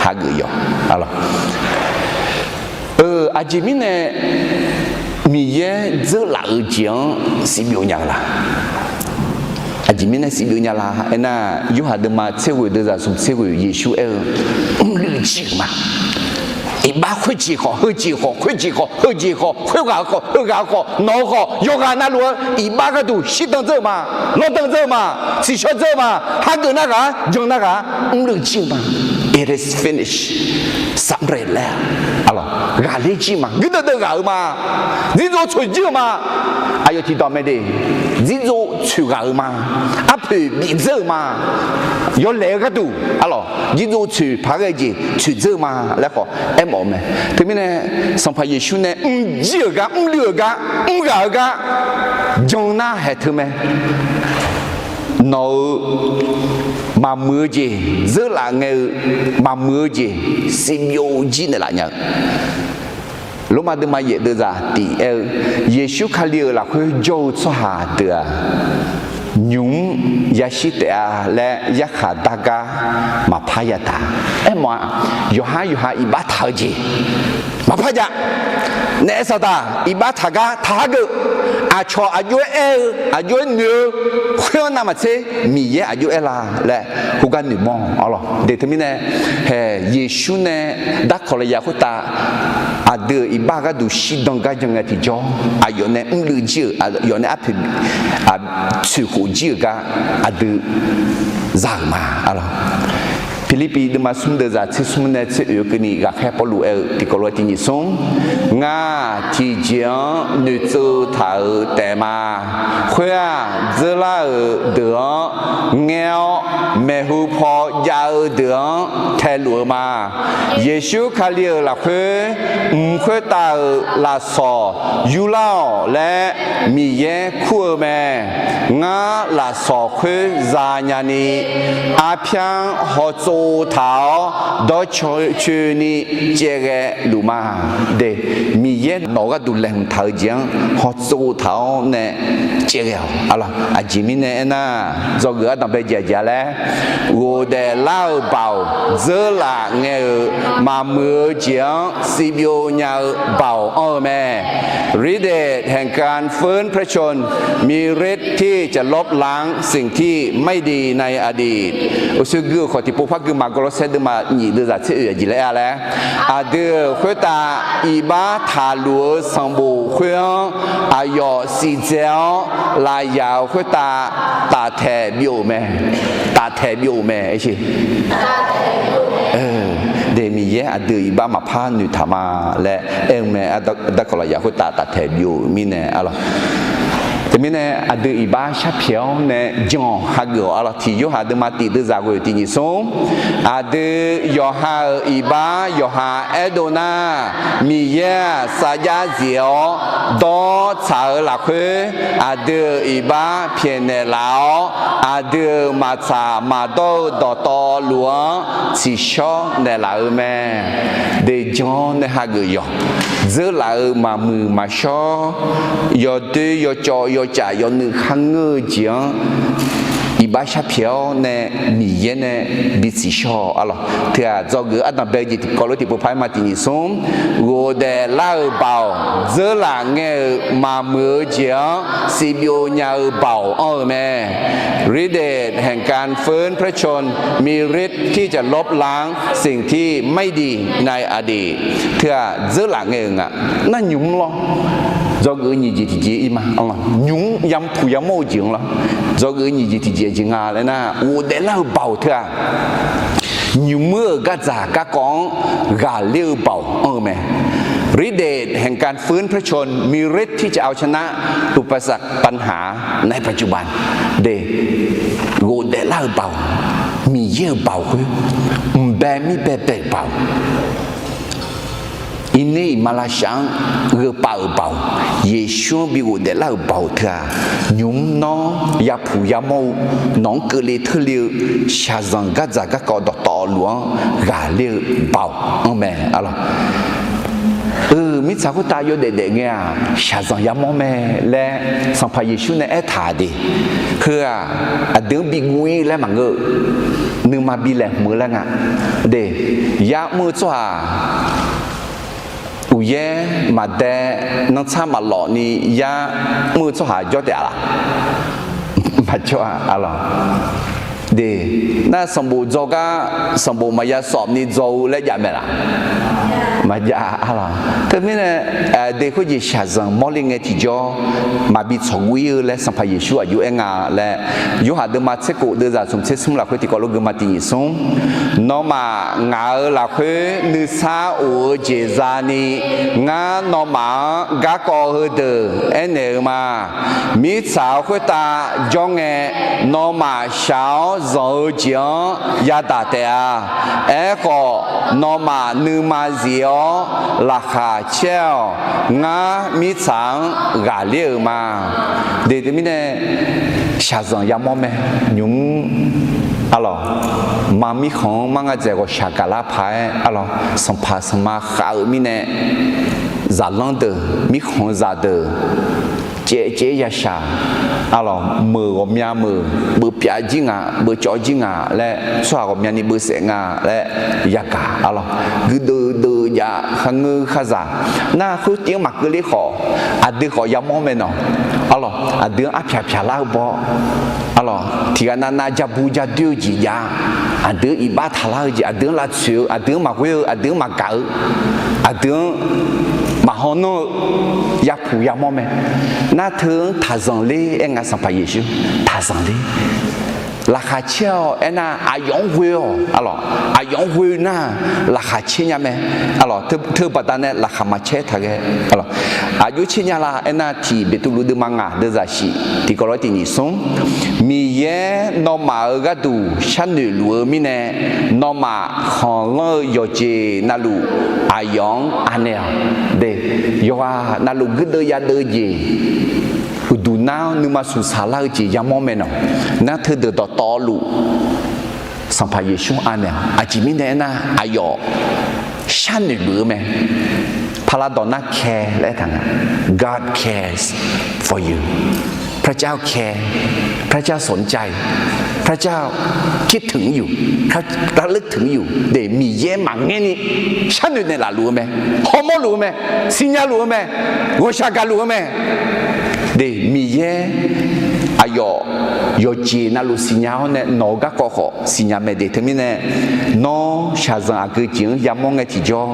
hageuf yawq. Arlawq, eu, aqjeq mirnae Miqyaer dzeurlaf-eu jeq-anr sivbyov nya-eu la? Aqjeq mirnae sivbyov nya la aernar, Yorhaq deuvma tser ghoeq deuvzaq smq tser ghoeq Yeqsur aer-eu, mrluiv jir-euq ma. Iqbax khoerjeq khawf heujeq khawf, khoerjeq khawf heujeq khawf, khoerghaq-eu khawf heughaq-eu khawf, nawq-eu khawf yawqghaq navluf-eu iqbax gharduq shirdan dzeur-eu ma, lawrdan dzeur-eu ma, tsiqshawr dzeur-eu ma, hageuf nar ghaq-a, jan nar ghaq-a, mrluiv jir-eu ma. It is finished. สำเร็จแล้ว. Aqlawq, ghaqler jir ma, guirdeuv deuv ghaq-eu ma, dzirdzov tsoeq jir-eu ma. Aqyawf tiqdawq mae de, dzirdzov tsoeq ghaq-eu ma, arpoeq bif dzeur-eu ma, yawlaeq-eu gharduq, aqlawq, dzirdzov tsoeq paq ghae jeq tsoeq dzeur-eu ma laer khawf aermawf-eu mae. Teumirnae, Sanqpaq Yeqsur nae mrjir-euq gar, mrluiv-euq gar, mrghaq-eu gar jan nar haeq teu mae. Nawq-euq maqmuiq-eu jeq, dzeurlaf ngae-eu maqmuiq-eu jeq, sivbyov jir naeqlaf nya-eu. Lormav deuvma yaef deuvzaq tiq aer-eu, Yeqsur Kali-euq lafkhoer jawr-eu tsawrhaq deuq-aq, nymq mr yashir taef-a laer yarkhaq dar gar maqpar yataq. Aermawf-aq, yawqhar yawqha iqbax taq-eu jeq maqpar jav. Naef saqdaq iqbax taq gar taq hageuf. Aqcawq aqjox-aer aer-eu, aqjox-aer noeq-eu khoer-anr navmaqtser Miqyaer aqjox-aer la laer khoergar noeqmawr-awq lawq. De teumirnae, hae, Yeqsur nae darkawq lafyaq khoertav aqdui-euq iqbax gharduq shirdan gar jan ngae tiqjawr, aqyawf nae mrluiv jir-euq, aqyawf nae arpoeq tsoeq khof jir-euq gar aqdui za-euq ma. Aqlawq, Pirlirpiv deuvma smr deuvzaq tser smr nae tser oeq-eu keuvni ghaqkhaer Pawrluv aer-eu tiqkawv lof-aer tiq nyiq smr, ngar tiqjeq-anr noeqtsov taq-euq taef ma. Khoer-aq, dzeurlar-euq deuq-anr ngaer-awr, maeqhu paw jav-eu deuq-anr taeluf-eu ma. Yeqsur Kali-euq lafkhoer mq khoertav-euq lafsawq yurlar-awq laer Miqyaer kur-eu mae. Ngar lafsawq khoer zanya ni, arpyar-anr hawtsov taq-awr dawrcoeni caevghae luf ma. De, Miqyaer nawq-eu gharduq laeqhmq taq-eu jeq-anr hawtsov taq-awr nae caevghae-awq. Aqlawq, aqjeq mirnae aernar, dzawgeuf ardanq bae jeq aqjeq-a laer, ghofdaef lar-eu baoq, dzeurlaf ngae-euq maqmuiq-eu jeq-anr sivbyov nya-eu baoq anr-eu mae. ฤทธิ์เดชแห่งการฟื้นพระชนม์ มีฤทธิ์ที่จะลบล้างสิ่งที่ไม่ดีในอดีต Uqshoe gui-euq khawf tiqpov par gui ma. Gawrlawrsaer deuvma nyiq deuvzaq tser oeq aqjeq laer aer-a laer, aqdui-euq khoertav iqbax taqluf-eu sanqbof khoer-anr aqyawf siqdzae-awr lafyaq-euq khoertav taftaeq byov-euq mae. Taftaeq byov-euq mae. De, Miqyaer aqdui-euq iqbax maqpar noeqtaq ma laer aer-eu mae. Darkawq lafyaq khoertav taftaeq byov-euq mirnae, aqlawq, teumirnae aqdui iqbax sharpyaeq-awr nae jan-awq. Hageuf-awq. Aqlawq, tiq Yorhaq deuvma tiq deuvzaq ghoeq tiq nyiq smr, aqdui yawqha-euq iqbax yawqha aerdov nar, Miqyaer-aq, sarjax zif-awr dawr tsaq-eu lafkhoer aqdui-euq iqbax pyaeqnaeq laf-awr, aqdui-euq maqtsaq maqdawr-eu dawqtawvluf-anr tsiqshawr naeqlaf-eu mae. De, jan-awr nae hageuf yawq. Dzeurlaf-euq maqmuiq maqshawr, yawdoer yawcawv yawcaf yawnuiv kharngeur-eu jeq-anr iqbax sharpyaeq-awr nae Miqyaer nae bi tsiqshawr-awq. Aqlawq, teu-aq dzawgeuf ardanq bae-eu jeq tiqkawv lof tiqpov par-aer ma tiq nyiq smr, ghofdaef lar-euq baoq, dzeurlaf ngae-euq maqmuiq-eu jeq-anr sivbyov nya-eu baoq anr-eu mae. ฤทธิ์เดชแห่งการฟื้นพระชนม์ มีฤทธิ์ที่จะลบล้างสิ่งที่ไม่ดีในอดีต Teu-aq dzeurlaf ngae-euq nga. Nar nymq mr lawr. Dzawgeuf-eu nyiq jeq tiqjeq ir ma. Nymq mr yampuq yamawr-eu jeq-anr lawr. Dzawgeuf-eu nyiq jeq tiqjeq jeq nga laer nar, ghofdaef lar-eu baoq teu-aq, nymq mr-euq gardzaq garkawv-anr ghaqler-eu baoq anr-eu mae. ฤทธิ์เดชแห่งการฟื้นพระชนม์ มีฤทธิ์ที่จะเอาชนะอุปสรรคปัญหาในปัจจุบัน De, ghofdaef lar-eu baoq, Miqyaer-euq baoq khoer, mqbae mirbae bae-euq baoq, iqner iqmalavshav-anr gheupav-euq baoq, Yeqsur-anr bi ghofdaef lar-euq baoq teu-aq, nymq mr nawr yapuq yamawr-eu, nawq-anr keuvle teurle-eu, shaqzanq gardzaq garkawv dawqtawvluf-anr ghaqler-eu baoq anr mae. Aqlawq, eu, mirtsaq khoertav yawdaef daef ngae-aq, shaqzanq yamawr mae laer Sanqpaq Yeqsur nae aertaq de. Heu-aq, aqdui-anr bi guv-ir laer maqngeur-eu, nuima bi laeqhmq-eu laer nga. De, ya'mr-eu tsawrhaq uqyaer maqdae, nanrtsar maqlawf ni yar mr-eu tsawrhaq jawr taef-a laq? Maqjawr-a, arlawq. De, nar sanqbof dzaw gar sanqbof maqya sawf ni dzaw-eu laer jav mae laq? Maqjav, arlawq. Teumirnae, de khoerjeq shaqzanq mawrle ngae tiqjawr maqbi tsawqguv ir-eu laer Sanqpaq Yeqsur aqjox aer nga laer, Yorhaq deuvma tser khof deuvzaq smq tser smr lafkhoer tiqkawv lof geuma tiq nyiq smr, nawmaf ngaq-euq lafkhoer nuisar of-eu jeq za'ni, ngar nawmaf-anr garkawv heudeuq aernaeq-eu ma. Mirtsaq-euq khoertav jawr ngae, nawmaf shaq-awr zanq-eu jeq-anr yadaq taef-a. Aerkhawf, nawmaf nuima zif-awr laqkhaq caer-awq. Ngar mirtsaq-anr ghaqler-euq ma. De, teumirnae shaqzanq yamawr mae. Nymq-mr, arlawq, ma mirkhanq-anr mar nga dzaeq ghawqshaq gaqlar paq-aer, arlawq, sanqpaq sanqma khav-euq mirnae, zaqlanr deuq, mirkhanq zaqdeuq caev caev-aer yashaq, arlawq, meuq ghawqmya meuq, beuvpyav jir nga, beuvcawv jir nga laer, tsawrhaq ghawqmyani beuvsaef nga laer yagaq, arlawq, guirdeuv deuv jav, kharngeur kharzaq, nar khoertiv-anr maqkeuv ler khawf, aqdui khawf yamawr mae nawq, arlawq, aqdui-anr arpyaq pyaq lar-eu baw, arlawq, tiqghaq navnav ja bu ja doer-eu jeq jav, aqdui-anr iqbax taqlar-eu jeq, aqdui-anr lavtsoeq-eu, aqdui-anr maqghoer-eu, aqdui-anr maqgaq-eu, aqdui-anr maqhaw nanr-eu yapuq yamawr mae. Nar teu-anr taqzanq ler aer nga Sanqpaq Yeqsur, taqzanq ler. Laqkhaq caer-awq aernar, aqyawf-anr ghoe-awq, arlawq, aqyawf-anr ghoe nar, laqkhaq caer nya mae, arlawq, teu baqdanae laqkhaq maqcaer taq ghae, arlawq, aqjox caer nya la aernar, tiq Beqtuvluv deuvma ngaq deuvzaq shif tiqkawv lof-aer tiq nyiq smr, Miqyaer nawmaf-euq gharduq sharnoeq luf-eu mirnae, nawmaf khanqlanr-eu yawqjeq navluf aqyawf-anr anaeq-awq. De, yawqghaq navluf guirdeuv yadeuv-eu jeq, uqduq nar-anr nuima smqsaq lar-eu jeq yamawr mae nawq. Nar teudeuq dawqtawvluf Sanqpaq Yeqsur anaeq-awq. Aqjeq mirnae aernar, aqyawf sharnoeq luf-eu mae. พระเจ้า ดอลลาร์ แคร์ laer aertaq nga. God cares for you. พระเจ้า แคร์ พระเจ้า สนใจ พระเจ้า คิดถึงอยู่ ระลึกถึงอยู่ de, Miqyaer maqngaer ni sharnoeq naeqlaf luf-eu mae. Hawmawr luf-eu mae. Siqnya luf-eu mae. Ghawqshaq gaq luf-eu mae. De, Miqyaer aqyawf yawqjeq navluf siqnya-awr nae nawq-eu garkawv khawf siqnya mae de. Teumirnae, nawr shaqzanq aqgeu jeq-anr yamawr ngae tiqjawr,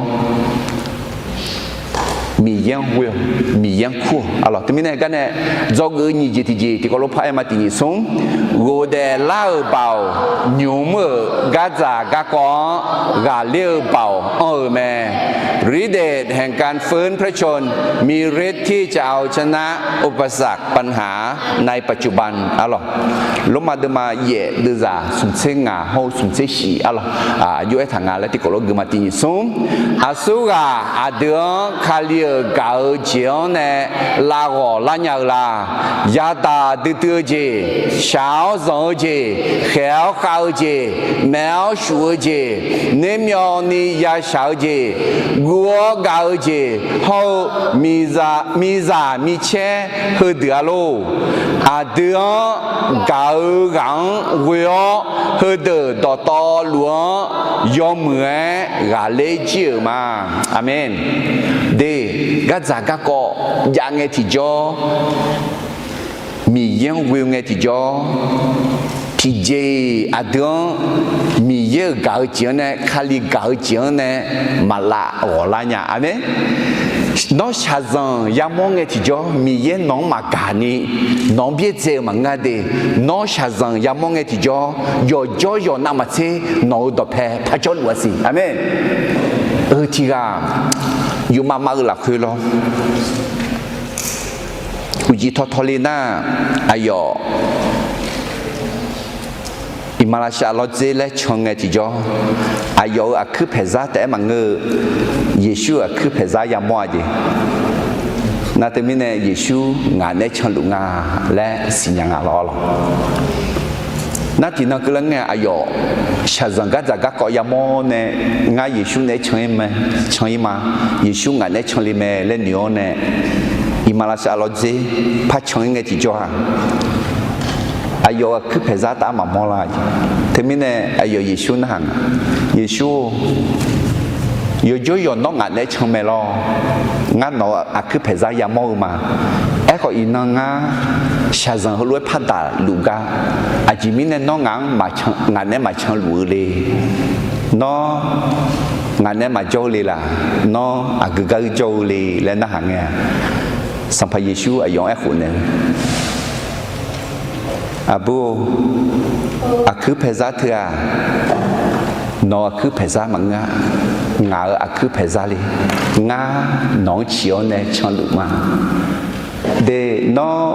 Miqyaer-anr ghoe-awq, Miqyaer-anr kur-awq, arlawq. Teumirnae garnae, dzawgeuf-eu nyiq jeq tiqjeq tiqkawv lof par aer ma tiq nyiq smr, ghofdaef lar-euq baoq, nymq-mr-euq gardzaq garkawv-anr ghaqler-eu baoq anr-eu mae. ฤทธิ์เดชแห่งการฟื้นพระชนม์ มีฤทธิ์ที่จะเอาชนะอุปสรรคปัญหาในปัจจุบัน arlawq. Lormav deuvma yaef deuvzaq smqtser ngaq hawr-eu smqtser shif, arlawq, aqjox aertaq nga laer tiqkawv lof geuma tiq nyiq smr. Aqsurghaq aqdui-anr Kali-euq gaq-eu jeq-anr nae lav ghawq lar nya-eu la? Yadaq duidui-eu jeq, shaq-awr zanq-eu jeq, khaeq-awr khav-eu jeq, maef-awr shuf-eu jeq, nermyawvni yashaq-eu jeq, guv-awr gav-eu jeq hawr-eu miqzaq micaer heudeuq-a lor. Aqdui-anr gaq-eu ghaq-anr ghoe-awr, heudeuq dawqtawvluf-anr yawmuiq-aer ghaqler jir-euq ma. Aqmeq. De, gardzaq garkawv jav ngae tiqjawr, Miqyaer-anr ghoe ngae tiqjawr, tiqjeq-iq aqdui-anr Miqyaer-euq gaq-eu jeq-anr nae, Kali gaq-eu jeq-anr nae maqlav ghawq lar nya. Aqmeq. Nawr shaqzanq yamawr ngae tiqjawr, Miqyaer nawq-anr maqgaq ni nawq-anr byaerdzae-eu maqngeur de. Nawr shaqzanq yamawr ngae tiqjawr, yawqjawr yawqnav maqtser nawq-euq dawqpae parjawr luf-a siq. Aqmeq. Eu, tiqghaq yufmav mav-eu lafkhoer lawr, uqcif tawtawle nar, aqyawf iqmalavshav lawrdzer laer can ngae tiqjawr, aqyawf-euq aqkuir paeqzar taef-aer maqngeur-eu, Yeqsur-euq aqkuir paeqzar yamawr-a jeq. Nar teumirnae Yeqsur ngaq naeq-aer canluf nga laer siqnya nga lawr lawq. Nar tiqnan keuvlar ngae aqyawf shaqzanq gardzaq garkawv yamawr nae, ngar Yeqsur naeq-aer can-ir ma, Yeqsur ngaq naeq-aer canle mae laer noeq-awr nae, iqmalavshav lawrdzer par can-ir ngae tiqjawr-aq, aqyawf-euq aqkuir paeqzar taf-aer maqmawr lar. Teumirnae aqyawf Yeqsur narhaq nga. Yeqsur-or, Yawqjawr yawq nawr ngaq naeq-aer can mae lawr. Ngar nawq-euq aqkuir paeqzar yamawr-eu ma. Aerkhawf iqnan ngar shaqzanq heulof-aer pardaq luf gar. Aqjeq mirnae nawr ngaq-anr, ngaq naeq-aer maqcan luf-eu le. Nawr ngaq naeq-aer maqjawr-eu le laq. Nawr aqgeu gar-eu jawr-eu le laer narhaq ngae-a. Sanqpaq Yeqsur aqyawf-anr aerkhof naeq-eu, Aqbur-or, aqkuir paeqzar teu-aq, nawq-euq aqkuir paeqzar maqngeur-a. Ngaq-euq aqkuir paeqzar le. Ngar nawq-anr ciq-awr nae canluf ma. De, nawr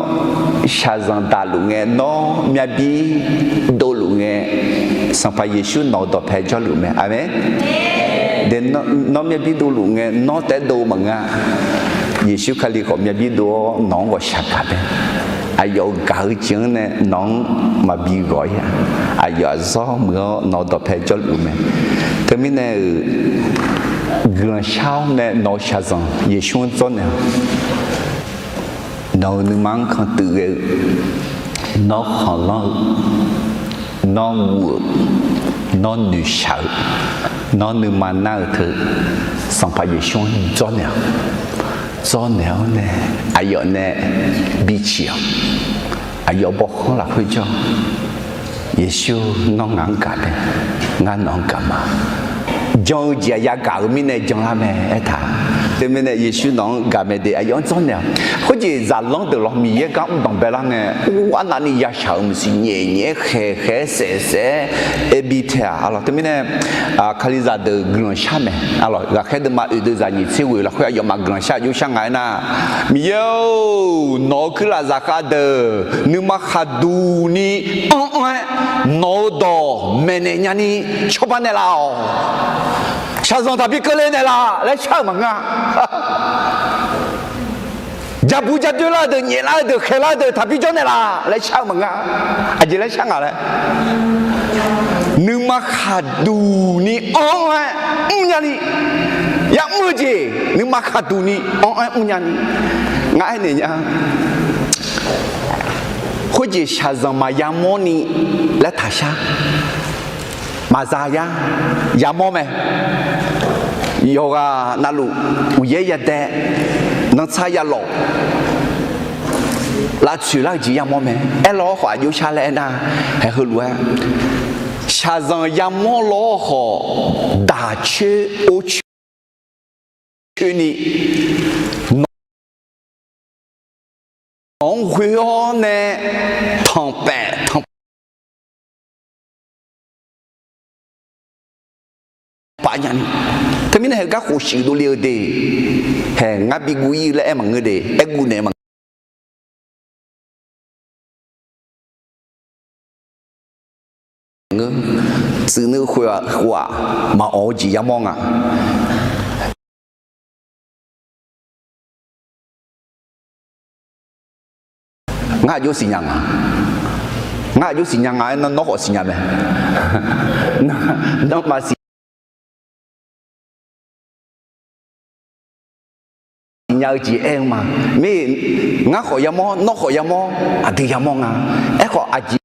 shaqzanq daqluf ngae, nawr myav bir dovluf ngae, Sanqpaq Yeqsur nawq-euq dawqpae jawrluf mae. Aqmeq. De, nawr myav bir dovluf ngae, nawr taef-aer dov-eu maqngeur-a. Yeqsur Kali khawf myav bir dov-awr nawq-anr ghawqshaq gaq mae. Aqyawf-euq gaq-eu jeq-anr nae nawq-anr maqbi ghawq-ir-a. Aqyawf aqzawr muiq-awr nawq-euq dawqpae jawrluf-eu mae. Teumirnae-euq guiqlanq shar-awr nae nawq-euq shaqzanq Yeqsur-anr dzawrnaeq-awq. Nawq-euq nuima-anr kantuiv ghae-eu, nawr khanqlanr-eu, nawr guv-euq, nawr noeqshaq-eu, nawr nuima nar-eu teu, Sanqpaq Yeqsur-anr dzawrnaeq-awq. Dzawrnaeq-awr nae aqyawf nae biciq-awq. Aqyawf bawkhanr lafkhoer jawr-awq. Yeqsur, nawr ngaq-anr gaq mae. Ngar nawq-anr gaq ma. Jan-eu jeq-aq yagaq-eu mirnae janlar mae aertaq. Teumirnae Yeqsur nawq-anr gaq mae de, aqyawf-anr dzawrnaeq-awq. Khoerjeq zaqlanr deuq lawr Miqyaer gar mr danqbae lar ngae, arnavni yashaq-euq maqsiq nyaef nyaef-aer khaeq khaeq-aer saef saef-aer aer bi tae-aq arlawq. Teumirnae kalizaq deuq guiqlanq shar mae arlawq. Ghaqkhaer deuvma oeq deuv zaq nyiq tser ghoeq lafkhoer aqyawfmaf guiqlanq shar aqjox shar nga aernar, Miqyaer-or, nawq-euq kuirlaf zaqkhav deuq nuima khaqduq ni anr anr-aer nawq-euq dawq maeqnaeq nyani cawba naeqlaf-awq. Shaqzanq taqbi keuvle naeqlaf laer shar-euq maqngeur-a. Jabu jadoer lar-eu deuq, nyaeflar-eu deuq, khaeqlar-eu deuq taqbi jawr naeqlaf laer shar-eu maqngeur-a. Aqjeq laer shar nga laer, nuima khaqduq ni anr-aer mrnya ni, ya'mr-eu jeq nuima khaqduq ni anr-aer mrnya ni, ngar aernaeq nya. Khoerjeq shaqzanq maqya mawrni laer taqshar. Maqza yar, yamawr mae. Yawqghaq navluf uqyaer yadae, nantsar yalawf, lavtsoeq lar-eu jeq yamawr mae. Aerlawr khawf aqjox shar laer aernar, hae heulof-aer, shaqzanq yamawr lawr khawf, daq coer or coer coer ni, nawq-anr ghoe-awr nae tanqpaef tanq pav nya ni. Teumirnae hae gar khof shuif dovle-eu de, hae ngar bi guv-ir laer aer maqngeur de, aer guv naeq ma. Ngeur, tsuif nuiv khof-aq, khof-aq, maqawq-eu jeq yamawr nga. Ngar aqjox siqnya nga. Ngar aqjox siqnya nga aer, nawr khawf siqnya mae. Nawmaf siq nya-eu jeq aer-eu ma. Mir, ngar khawf yamawr, nawr khawf yamawr, aqdui yamawr nga. Aerkhawf aqjeq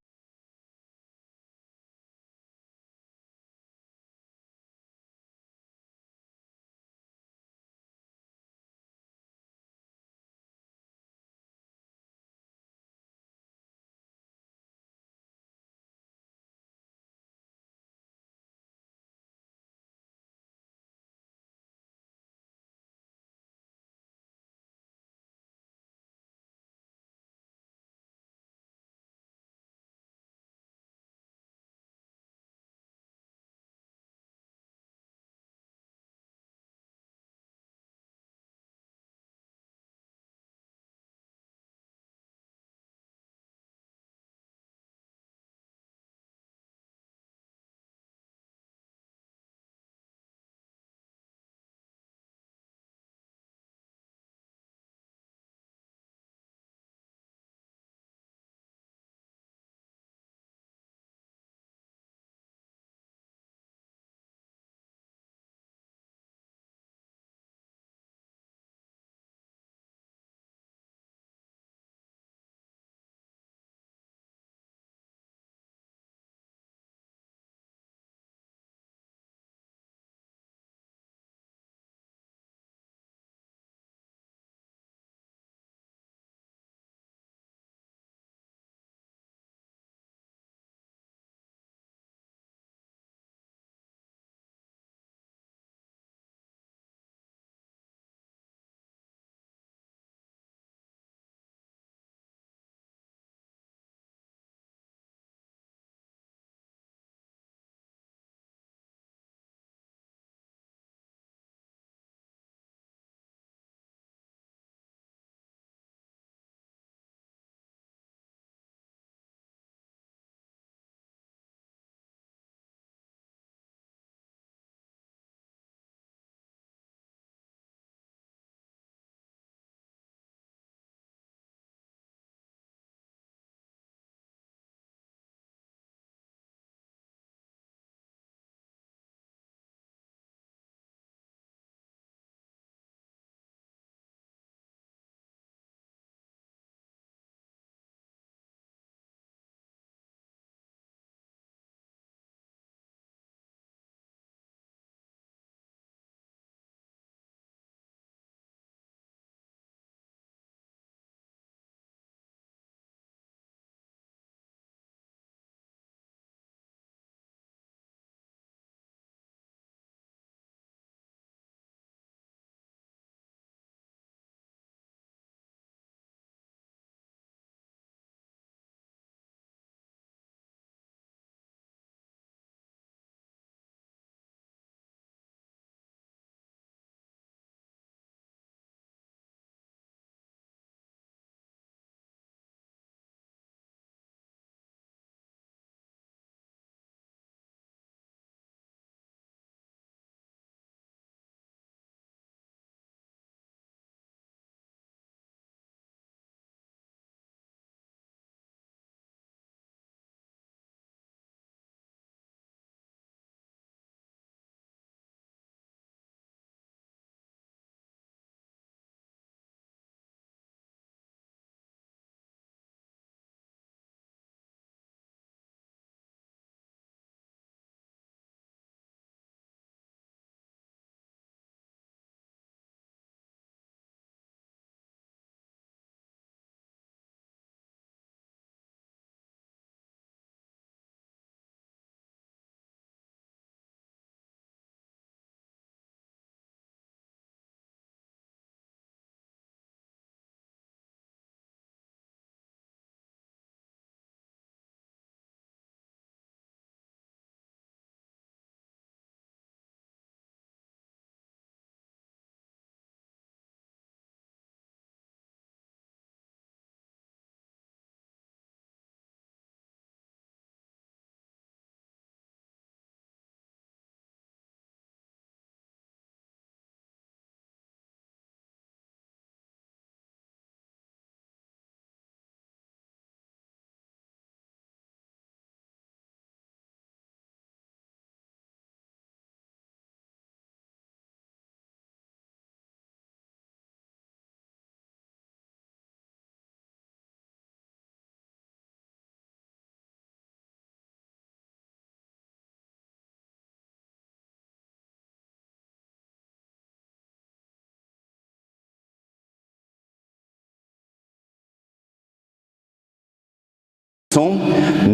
smr,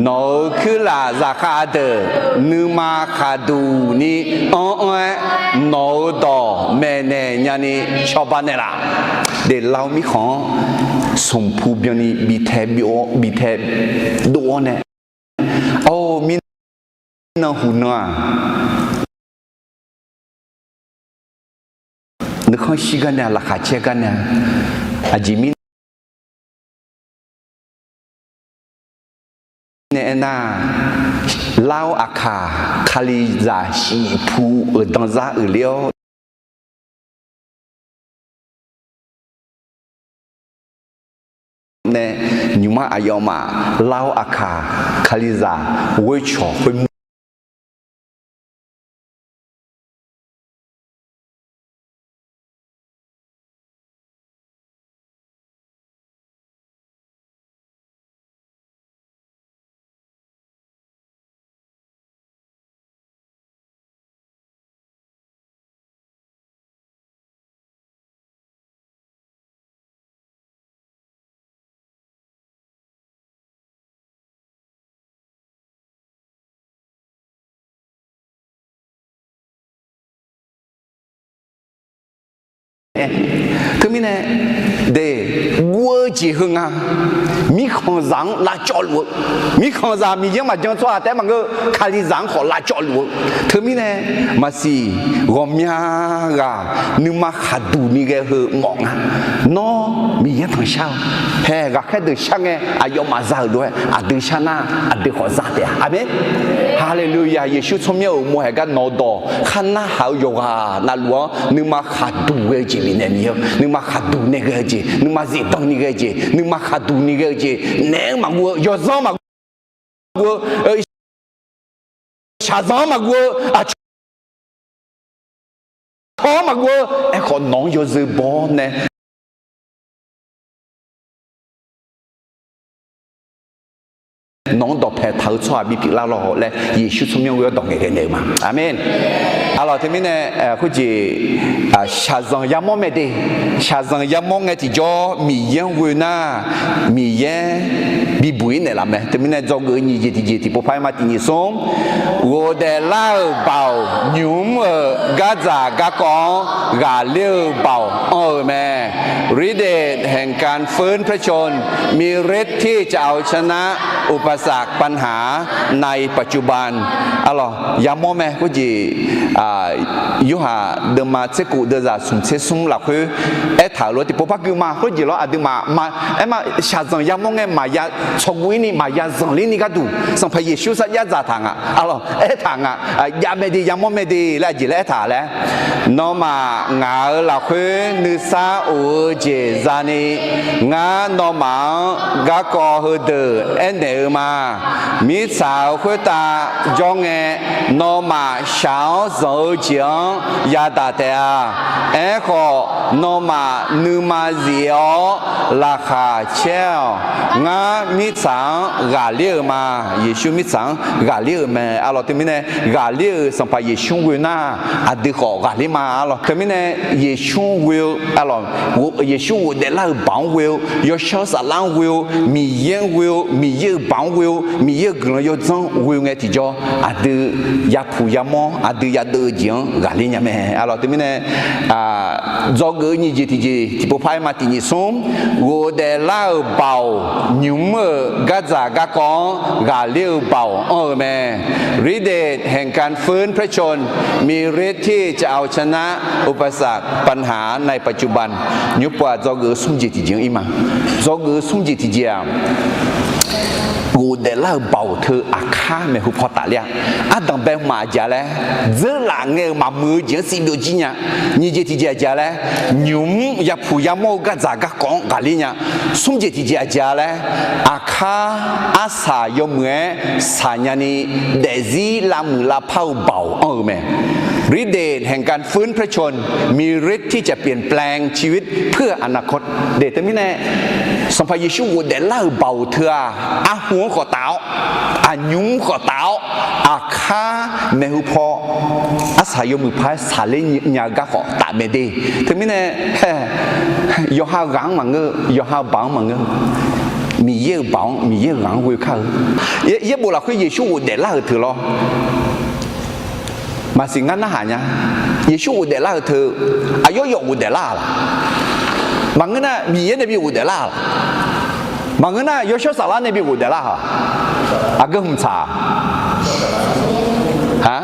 nawq-euq kuirlaf zaqkhav deuq nuima khaqduq ni anr-anr-aer, nawq-euq dawq maeqnaeq nyani cawba naeqlaf. Deqlar-eu mirkhanq-anr smqpu byanni bi tae byov-awr, bi tae dov-awr nae, or, mirnan huqnan-aq, nuikhanr shir gar nae-a, laqkhaq caer gar nae-a, aqjeq mirnae nae aernar, lar-awr aqkaq, Kalizaq shifpu-euq danzar uiqler-awr nae, nymq-mr aqyawfmaf lar-awr aqkaq, Kalizaq ghoer cawq khoermr Teumirnae, de, guv-eu jeq heu nga. Mirkhanqzaq-anr lavcawv luf-eu, mirkhanqzaq Miqyaer-anr maqjan tsawrhaq taef-aer maqngeur, Kalizaq-anr khawf lavcawv luf-eu. Teumirnae, maqsiq ghawqmya ghaq nuima khaqduq ni ghae heu mawf nga. Nawr Miqyaer tanqshar-eu, hae, ghaqkhaer deuq shar ngae aqyawfmaf za-euq lof-aer aqdui shar nar, aqdui khawf za taef-a. Aqmeq. Haleluya! Yeqsur tsawrmyanr-euq uqmov haeq gar nawq-eu dawq khar narhaq-eu yawqghaq navluf-anr nuima khaqduq ghae-eu jeq bifnaeq ni-eu, nuima khaqduq nae ghae-eu jeq, nuima zifdan ni ghae-eu jeq, nuima khaqduq ni ghae-eu jeq, naeq-anr maqguv-eu, yawzanr maqguv-eu, shaqzanq-anr maqguv-eu, aqcawq-anr maqguv-eu, aerkhawf nawq-anr yawzeu baw-awr nae nawq-anr dawqpae taq-eu tsawrhaq bipyeuf lar lawq laer Yeqsur tsawrmyanr ghoe-awr dawq ngaeqghae naeq-eu ma. Aqmeq. Aqlawq teumirnae, khoerjeq, shaqzanq yamawr mae de. Shaqzanq yamawr ngae tiqjawr Miqyaer-anr ghoe nar, Miqyaer bibuq-ir naeqlaf mae. Teumirnae dzawgeuf-eu nyiq jeq tiqjeq tiqpov par-aer ma tiq nyiq smr, ghofdaef lar-euq baoq nymq-mr-euq gardzaq garkawv-anr ghaqler-eu baoq anr-eu mae. ฤทธิ์เดชแห่งการฟื้นพระชนม์ มีฤทธิ์ที่จะเอาชนะอุปสรรคปัญหาในปัจจุบัน Aqlawq yamawr mae. Khoerjeq, Yorhaq deuvma tserkhof deuvzaq smq tser smr lafkhoer aertaq-euq lof tiqpov par gui ma. Khoerjeq lawr aqduimaf ma, aerma shaqzanq yamawr ngae maqya tsawrguv-ir ni maqya zanqler ni gharduq Sanqpaq Yeqsur sarjax dzaqtaq nga. Aqlawq aertaq nga. Jav mae de, yamawr mae de laer aqjeq laer aertaq laer, nawmaf ngaq-euq lafkhoer nuisar of-eu jeq zani, ngar nawmaf-anr garkawv heudeuq aernaeq-eu ma. Mirtsaq-euq khoertav jawr ngae, nawmaf shaq-awr zanq-eu jeq-anr yadaq taef-a. Aerkhawf, nawmaf nuima zif-awr laqkhaq caer-awq. Ngar mirtsaq-anr ghaqler-euq ma. Yeqsur mirtsaq-anr ghaqler-euq mae. Aqlawq teumirnae, ghaqler-euq Sanqpaq Yeqsur-anr ghoe nar, aqdui khawf ghaqler ma. Aqlawq teumirnae, Yeqsur-anr ghoe-eu, aqlawq, Yeqsur ghofdaef lar-euq baoq-anr ghoe-eu, yawshawr saflar-anr ghoe-eu, Miqyaer-anr ghoe-eu, Miqyaer-euq baoq-anr ghoe-eu, Miqyaer-euq guiqlanq yawdzanr ghoe-eu ngae tiqjawr, aqdui yapuq yamawr, aqdui yadeuv-eu jeq-anr ghaqler nya mae. Aqlawq teumirnae, dzawgeuf-eu nyiq jeq tiqjeq tiqpov par-aer ma tiq nyiq smr, ghofdaef lar-euq baoq nymq-mr-euq gardzaq garkawv-anr ghaqler-eu baoq anr-eu mae. ฤทธิ์เดชแห่งการฟื้นพระชนม์ มีฤทธิ์ที่จะเอาชนะอุปสรรคปัญหาในปัจจุบัน nymr pov-aq dzawgeuf-eu smr jeq tiqjeq-anr ir ma. Dzawgeuf-eu smr jeq tiqjeq-aq, ghofdaef lar-euq baoq teu aqkar maeqhu paw tafler-a. Ardanq bae maf aqjeq-a laer, dzeurlaf ngae-euq maqmuiq-eu jeq-anr sivbyov jir nya. Nyiq jeq tiqjeq aqjeq-a laer, nymq-mr yapuq yamawr-eu gardzaq garkawv-anr ghaqler nya. Smr jeq tiqjeq aqjeq-a laer, aqkar arsaq yawmuiq-aer saqnya ni daefzir lavmuiq lavpar-eu baoq anr-eu mae. ฤทธิ์เดชแห่งการฟื้นพระชนม์ มีฤทธิ์ที่จะเปลี่ยนแปลงชีวิตเพื่ออนาคต Teumirnae, Sanqpaq Yeqsur ghofdaef lar-euq baoq teu-aq, arhu-anr khawf taf-awr, aqnymr-anr khawf taf-awr, aqkar maeqhu paw arsaq yawmuiq par-aer saqler nya-eu gar khawf taf mae de. Teumirnae, yawqha ghaq-anr maqngeur, yawqha baoq-anr maqngeur. Miqyaer-euq baoq-anr, Miqyaer-euq ghaq-anr ghoe kar-eu. Yaerbof lafkhoer Yeqsur ghofdaef lar-euq teu lawr. Maqsiq ngar narhaq nya. Yeqsur ghofdaef lar-euq teu, aqyawf yawf ghofdaef lar-a laq? Maqngeur nar, Miqyaer nae bi ghofdaef lar-a laq? Maqngeur nar, Yawshawr Saflar nae bi ghofdaef lar-a laq? Aqgeu hmq tsaq-a. Aq,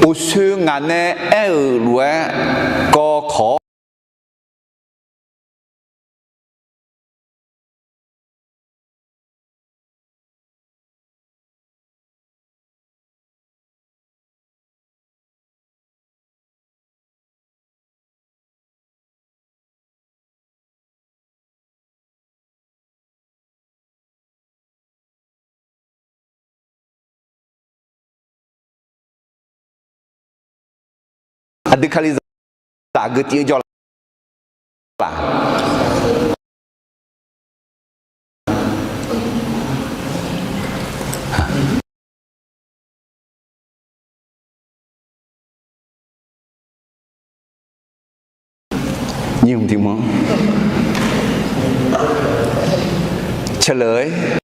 uqshoe ngaq nae aer-euq lof-aer kawv kawq-awr, aqdui Kalizaq aqgeu tiv-eu jawr laf. Nymq tiq mq ceuq leuq-aer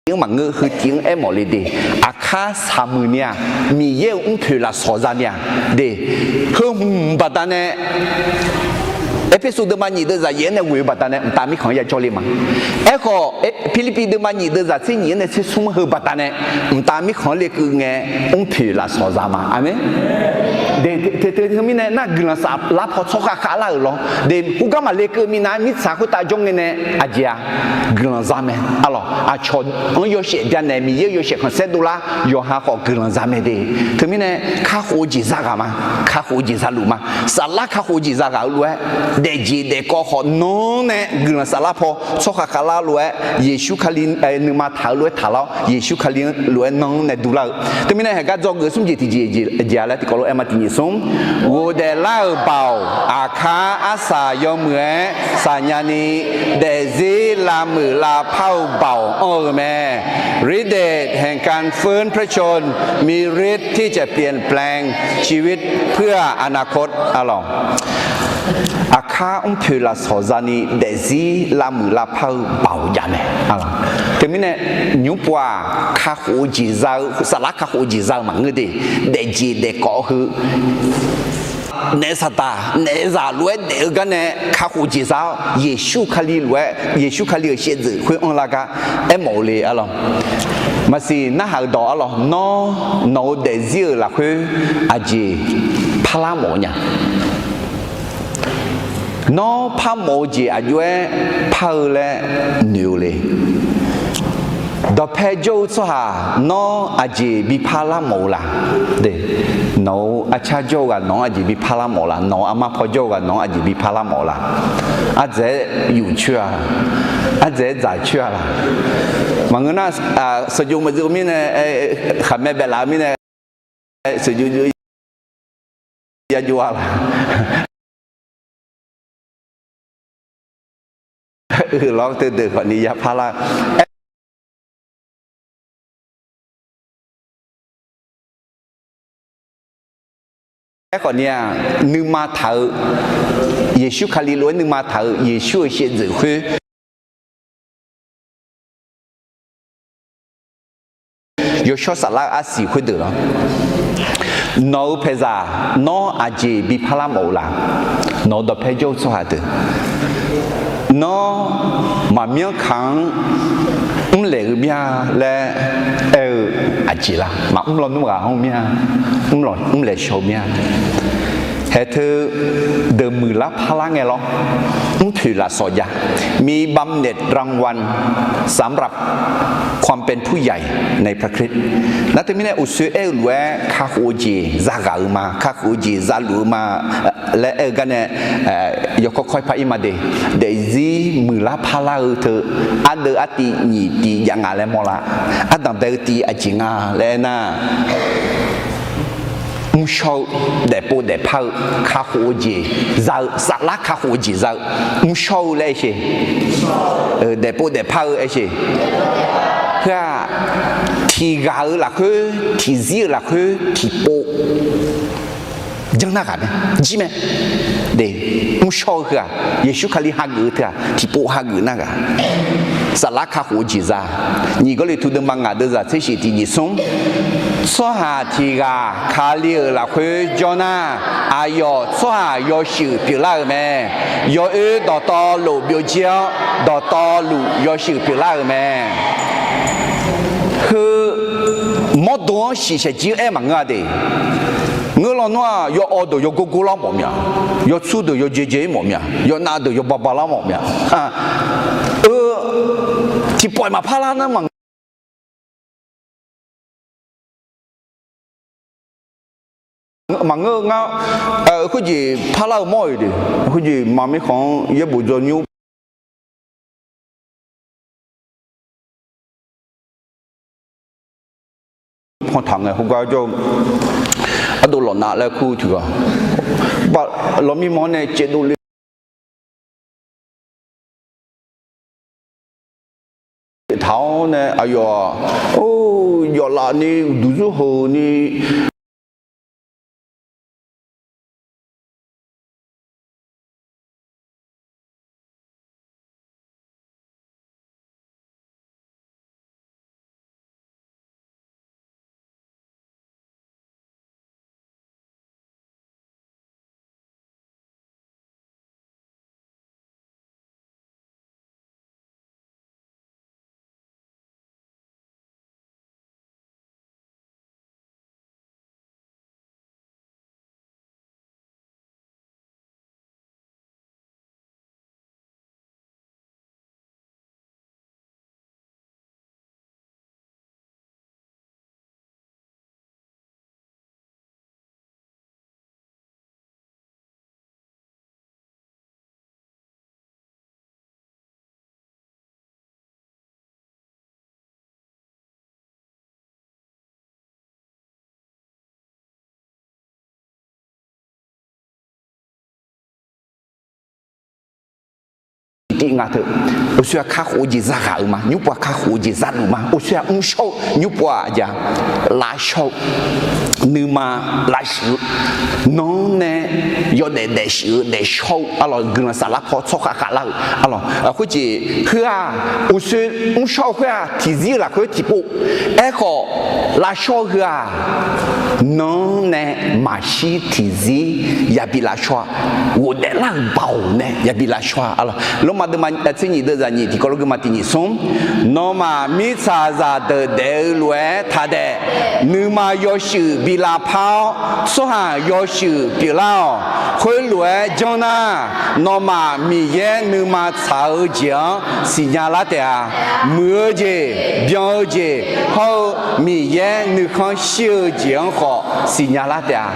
Tiv-anr maqngeur, heu tiv-anr aermawf le de. Aqkar saqmuiq ni-aq, Miqyaer-euq mrpoeq lafsawq za ni-aq de. Heu hmq baqdanae, Erpersu deuvma nyiq deuvzaq yaef-anr nae ghoe-eu baqdanae mqtav mirkhanq-anr ya jawrle ma. Aerkhawf, Pirlirpiv deuvma nyiq deuvzaq tser nyiq-anr nae tser smr heu baqdanae mqtav mirkhanq-anr lekeuv ngae, mrpoeq lafsawq za ma. Aqmeq. De, te, te, teumirnae nar guiqlanq saflar paw tsawrkhav khavlar-euq lawr de, khoergar maqle keuv minav mirtsaq khoertav jawr ngae nae aqjeq-aq, guiqlanq za mae. Arlawq, aqcawq-anr yawshaef byanaeq, Miqyaer-euq yawshaef khanqsaer dovlar yawqha khawf guiqlanq za mae de. Teumirnae kakhof-eu jeq za ghaq ma, kakhof-eu jeq za luf ma, saflar kakhof-eu jeq za ghaq-eu lof-aer daefjeq daefkawv khawf nan-anr nae guiqlanq saflar paw tsawrhaq khavlar lof-aer Yeqsur Kali nuima taq-eu lof-aer taqlar-awr, Yeqsur Kali-anr lof-aer nan-anr nae duvlar-eu. Teumirnae haeqgar dzawgeuf smr jeq tiqjeq jeq-a laer tiqkawv lof-aer ma tiqnyif smr. Ghofdaef lar-euq baoq aqkar arsaq yawmuiq-aer saqnya ni, daefzir lavmuiq lavpar-eu baoq anr-eu mae. ฤทธิ์เดชแห่งการฟื้นพระชนม์ มีฤทธิ์ที่จะเปลี่ยนแปลงชีวิตเพื่ออนาคต arlawq. Aqkar mrpoeq lafsawq zani daefzir lavmuiq lavpar-eu baoq jav mae. Teumirnae nymr pov-aq, kakhof-eu jeq za-eu, saflar kakhof-eu jeq za-eu maqngeur de. Daefjeq daefkawv heu naef saqdaq naef zaq lof-aer daef-eu gar nae kakhof jeq za-awr, Yeqsur Kali lof-aer, Yeqsur Kali-euq shaevdzeuf khoer anrlar gar aermawf-eu le arlawq. Maqsiq narhaq-euq dawq arlawq, nawr nawq-eu daefzir-euq lafkhoer aqjeq parlar mawf-eu nya? Nawr parmawf-eu jeq aqjox-aer par-eu laer noeq-eu le? Dawqpae jawr-eu tsawrhaq nawr aqjeq bi parlar mawf-eu la? Nawq-euq arcar jawr-eu ghaq nawq-anr aqjeq bi parlar mawf-eu la? Nawq-euq armar paw jawr-eu ghaq nawq-anr aqjeq bi parlar mawf-eu la? Ardzaeq-aer yuf coer-a, ardzaeq-aer dzaq coer-a la? Maqngeur nar, sheuqjox maqdzeuf-eu mirnae, khaqmae baeflaf-eu mirnae, sheuqjox ya jov-a la? Uiqlar teudeuq khawfni ya parlar-eu. Aerkhawfni-aq, nuima taq-eu, Yeqsur Kali lof-aer nuima taq-euq Yeqsur-euq shaevdzeuf khoer yawshawr saflar-eu arsiq khoerdeuq-anr, nawq-euq paeqzaq nawr aqjeq bi parlar mawf-eu la? Nawq-euq dawqpae jawr-eu tsawrhaq deuq, nawr maqmyanr kaq-anr mrlaeq-eu mir-a laer aer-eu aqjeq la? Maqmr lawnmr ghaq-anr mir-a, mrlaeq shaw-eu mir-a? Haeq teu deuq muiqlar parlar ngae lawr, mrpoeq lafsawq jav, มีบำเหน็จรางวัลสำหรับความเป็นผู้ใหญ่ในพระคริสต์ Nar teumirnae uqsoer aer-eu lof-aer kakhof-eu jeq zaghaq-eu ma, kakhof-eu jeq zaluf-eu ma laer aer-eu gar nae, yawkawr kawr-ir par-ir ma de. Daefzir muiqlar parlar-eu teu ardeuv artiv nyiq tiv jav nga laer mawrlar. Ardanq bae-eu tiv aqjeq nga laer aernar, mrshawr-eu, daefpov daefpar-eu, kakhof-eu jeq za-eu, saflar kakhof-eu jeq za-eu, mrshawr-eu laer aer sher. Daefpov daefpar-eu aer sher. Heu-aq, tiqghaq-euq lafkhoer, tiqzir-euq lafkhoer tiqpov janr nar ghaq mae, jir mae. Mrshawr-eu heu-aq, Yeqsur Kali hageuf-eu teu-aq tiqpov hageuf nar ghaq. Saflar kakhof-eu jeq za. Nyiq Gawrliqtu deuvma ngaq deuvzaq tser shif tiqjeq smr. Tsawrhaq tiqghaq Kali-euq lafkhoer jawr nar, aqyawf tsawrhaq yawshuif pyeuflar-euq mae. Yawoer dawqtawvluf byovjir-awr, dawqtawvluf yawshuif pyeuflar-euq mae. Heu mawrdo-anr shiqshaq jir-aer maqngeur-a de. Ngeur lawnmr-aq, yawawv deuq yawgor gor lar mawf mya, yawtsur deuq yawjae jae-ir mawf mya, yawnav deuq yawba ba lar mawf mya. Eu, tiqpawf-iq maqpar lar nar maqngeur maqngeur-eu ngar, khoerjeq parlar-eu mawr-iq de, khoerjeq maqmirkhanq-anr yaerbof dzawnymr pan taq ngae khoergar jawr-eu ardov lawqnav laer kur tiqghaq, lawqmir manr nae caevdov le taq-awr nae aqyawf-aq, or, yawflaf ni uqduq zurheuq ni tiv nga teu. Uqshoe-aq kakhof-eu jeq zaghaq-euq ma. Nymrpov-aq kakhof-eu jeq zaduf ma. Uqshoe-aq mrshawr-eu, nymrpov-aq aqjeq-aq lavshawr-eu, nuima lavshuif-eu, nanr nae yawdaef daefshuif-eu daefshawr-eu arlawq, guiqlanq saflar paw tsawrkhav khavlar-eu arlawq, khoerjeq heu-aq, uqshoe mrshawr-eu khoer-aq tiqzir-eu lafkhoer tiqpov. Aerkhawf, lavshawr-eu heu-aq, nanr nae maqshir tiqzir yabi lavshawr-a. Ghofdaef lar-euq baoq nae yabi lavshawr-a. Lormav deuvma tser nyiq deuv zaq nyiq tiqkawv lof guima tiq nyiq smr. Nawmaf mirtsaqzaq deuq daef-eu lof-aer taq daef. Nuima yawshuif bi lavpar-awr, tsawrhaq yawshuif pyeuflar-awq. Khoerlof-aer janr nar, nawmaf Miqyaer nuima tsaq-eu jeq-anr siqnya lar taef-a. Muiq-eu jeq, byan-eu jeq hawr-eu Miqyaer nuikhanr shir-eu jeq-anr khawf siqnya lar taef-a.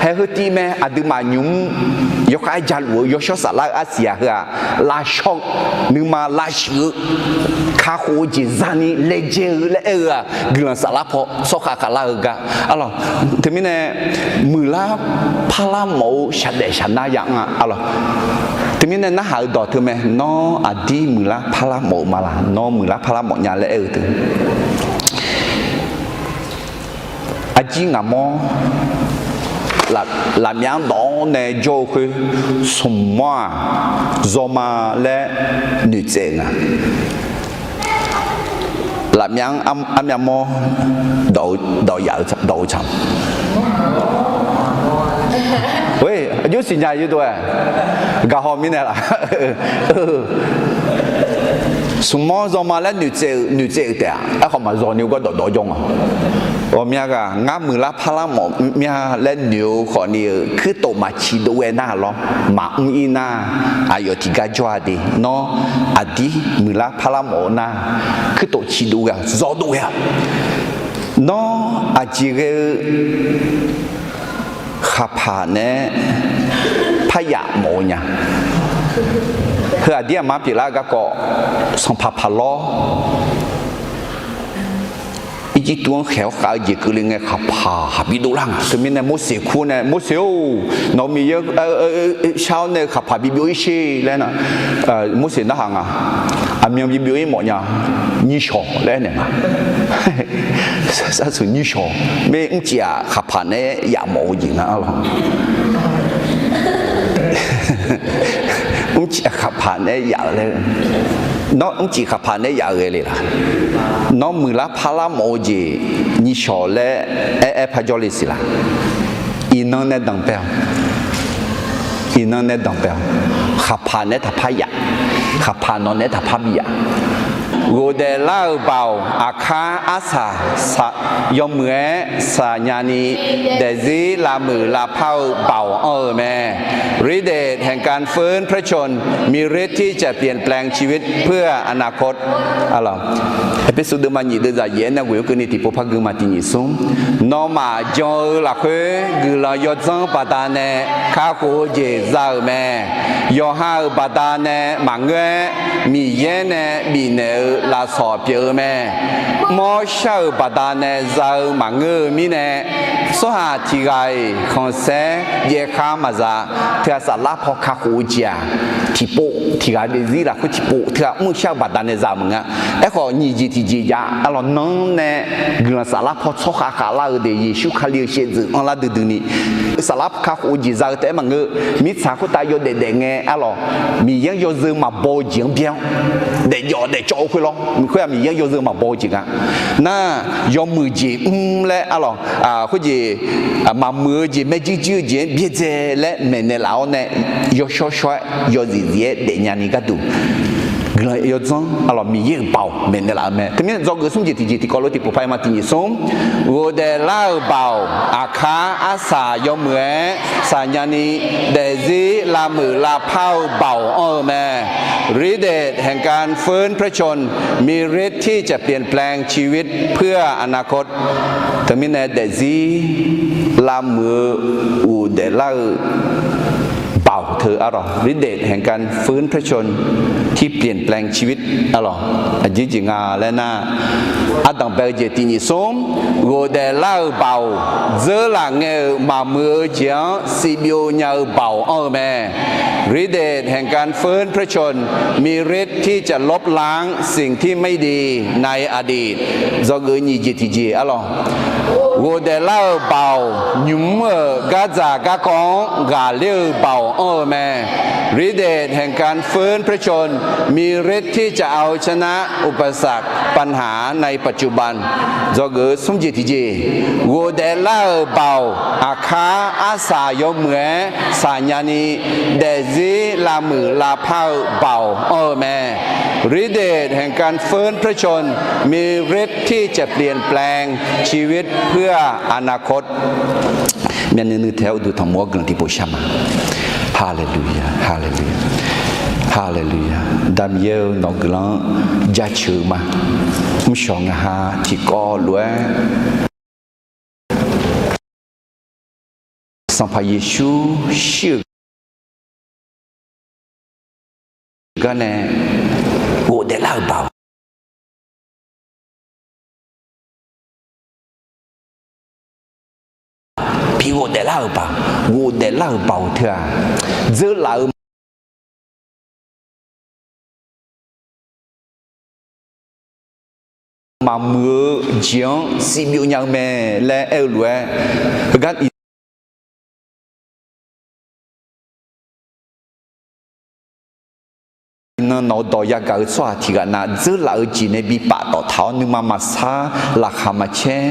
Haeq heu tiv mae, aqduimaf nymq-mr yawkhav-aer jaluf-eu yawshawr saflar-eu arsiq-aq heu-aq, lavshawr-eu, nuima lavshuif-eu, kakhof-eu jeq zani laejae-eu laer aer-eu-aq, guiqlanq saflar paw tsawrkhav khavlar-eu gar arlawq. Teumirnae muiqlar parlar mawf-eu shaqdaef shaqnar ya anr-a arlawq. Teumirnae narhaq-eu dawq teu mae, nawr aqdir muiqlar parlar mawf-eu ma laq? Nawr muiqlar parlar mawf nya laer aer-eu teu Arjir ngaq mawr, lafmyav-anr dawq-awr nae jawr-eu khoer, smq mawr-aq, zawma laer noeqtsaev-eu nga. Lafmyav-anr armyav mawr dawq-eu, dawq yaf-eu dawq-eu tsaq. Aqjox siqnya yawdov-aer gaqhaw mirnae laf. Smq mawr zawma laer noeqtsaev-eu, noeqtsaev-eu taef-aq, aerkhawf maqzawq ni ugar dawqdawq jawr nga. Ghawqmya ghaq ngar muiqlar parlar mawf mya laer noeq-eu khawfni-euq kuirtof maqciq dov ghae nar lawr, maqmr ir nar, aqyawf tiqgar jawr-a de. Nawr aqdir muiqlar parlar mawf-eu nar, kuirtof ciq dov ghae-a, zawq dov ghae-a. Nawr aqjeq ghae-eu khaqpaq nae-aer paryaf mawf-eu nya. Heu aqdir aqma pyeuflar-eu garkawv, sanqpaq paq lawr Irjirtuv-anr khaeq-awr khav-eu jeq keuvle ngae khaqpaq haq bidov lar nga. Teumirnae Morseq kur nae, Morseq-or, nawq-eu Miqyaer shar-awr nae-eu khaqpaq bibyov ir sher laer nar, Morseq narhaq nga. Aqmyan bibyov ir mawf nya, nyiqshawq laer aernaeq nga. Sarsuq nyiqshawq, mar mrcif-aq khaqpaq nae-aer yaf mawf-eu jeq nga arlawq. Mrcif khaqpaq nae-aer yaf-eu laer, nawr mrcif khaqpaq nae-aer yaf-eu ghae le laq? Nawr muiqlar parlar mawf-eu jeq nyiqshawq laer aer-aer parjawr le siq laq? Iqnan nae danqbae-awq. Iqnan nae danqbae-awq. Khaqpaq nae-aer taqpar yaf. Khaqpaq nawq nae-aer taqpar biyaf. Ghofdaef lar-euq baoq aqkar arsaq yawmuiq-aer saqnya ni, daefzir lavmuiq lavpar-eu baoq anr-eu mae. ฤทธิ์เดชแห่งการฟื้นพระชนม์ มีฤทธิ์ที่จะเปลี่ยนแปลงชีวิตเพื่ออนาคต Aqlawq, Erpersu deuvma nyiq deuv zaq yaef-aer nae ghoeq-eu keuvni tiqpov par guima tiq nyiq smr. Nawmaf jan-eu lafkhoer guiqlanq yawdzanr baqdanae kakhof-eu jeq za-euq mae. Yawqha-euq baqdanae maqngeur-aer, Miqyaer nae bifnaeq-eu lafsawq pyeuf-eu mae. Mawrshar-euq baqdanae za-eu maqngeur-eu mirnae, tsawrhaq tiq ghaq-iq khanqsaer jaev khar maqza. Teughaq saflar paw kakhof-eu jeq-aq, tiqpov tiq ghaq daefzir lafkhoer tiqpov teughaq mrshar-eu baqdanae za-euq maqngeur. Aerkhawf nyiq jeq tiqjeq jav arlawq nanr nae guiqlanq saflar paw tsawrkhav khavlar-eu de, Yeqsur Kali-euq shaevdzeuf anrlar duidui ni saflar kakhof-eu jeq za-eu taef-aer maqngeur. Mirtsaq khoertav yawdaef daef ngae arlawq, Miqyaer-anr yawzeu maqbaw-eu jeq-anr byaer-awr, daefjawf daefcawv-eu khoer lawr, khoer-aq Miqyaer-anr yawzeu maqbaw-eu jeq nga. Nar, yawmuiq jeq mr laer arlawq, khoerjeq maqmuiq-eu jeq, maerjuir juir-eu jeq-anr byaerdzae laer maeqnaeq laf-awr nae, yawshawr shawr-aer yawzif zif-aer daefnya ni gharduq, guiqlanq yawdzanr arlawq Miqyaer-euq baoq maeqnaeq laf-eu mae. Teumirnae dzawgeuf smr jeq tiqjeq tiqkawv lof tiqpov par-aer ma tiq nyiq smr. Ghofdaef lar-euq baoq aqkar arsaq yawmuiq-aer saqnya ni, daefzir lavmuiq lavpar-eu baoq anr-eu mae. ฤทธิ์เดชแห่งการฟื้นพระชนม์ มีฤทธิ์ที่จะเปลี่ยนแปลงชีวิตเพื่ออนาคต Teumirnae daefzir lavmuiq-eu ghofdaef lar-eu baoq เบาเธอ arlawq, ฤทธิ์เดชแห่งการฟื้นพระชนม์ที่เปลี่ยนแปลงชีวิต arlawq, aqjeq jeq nga laer nar, ardanq bae-eu jeq tiq nyiq smr, ghofdaef lar-euq baoq, dzeurlaf ngae-euq maqmuiq-eu jeq-anr sivbyov nya-eu baoq anr-eu mae. ฤทธิ์เดชแห่งการฟื้นพระชนม์ มีฤทธิ์ที่จะลบล้างสิ่งที่ไม่ดีในอดีต dzawgeuf nyiq jeq tiqjeq arlawq. Ghofdaef lar-euq baoq, nymq mr-euq gardzaq garkawv-anr ghaqler-eu baoq anr-eu mae. ฤทธิ์เดชแห่งการฟื้นพระชนม์ มีฤทธิ์ที่จะเอาชนะอุปสรรคปัญหาในปัจจุบัน dzawgeuf smr jeq tiqjeq. Ghofdaef lar-euq baoq, aqkar arsaq yawmuiq-aer saqnya ni daefzir lavmuiq lavpar-eu baoq anr-eu mae. ฤทธิ์เดชแห่งการฟื้นพระชนม์ มีฤทธิ์ที่จะเปลี่ยนแปลงชีวิตเพื่ออนาคต Myavnuiv nuiv taef-aer uqduq tanqmur-awr guiqlanq tiqpov shar ma. Haleluya, haleluya, haleluya. Daqmiqyaer-eu nawq-eu guiqlanq-anr jaceuq-eu ma. Mrshawq ngaq ha tiqkawv lof-aer Sanqpaq Yeqsur shir-euq gar nae ghofdaef lar-euq baoq, bi ghofdaef lar-euq baoq, ghofdaef lar-euq baoq teu-aq, dzeurlaf-eu maqmuiq-eu jeq-anr sivbyov nya-eu mae laer aer-eu lof-aer, heugar iqnan nawq-eu dawq yagaq-eu tsawrhaq tiq ghaq nav dzeurlaf-eu jeq nae bi paftawf taq-awr nuima maqsar, laqkhaq maqcaer,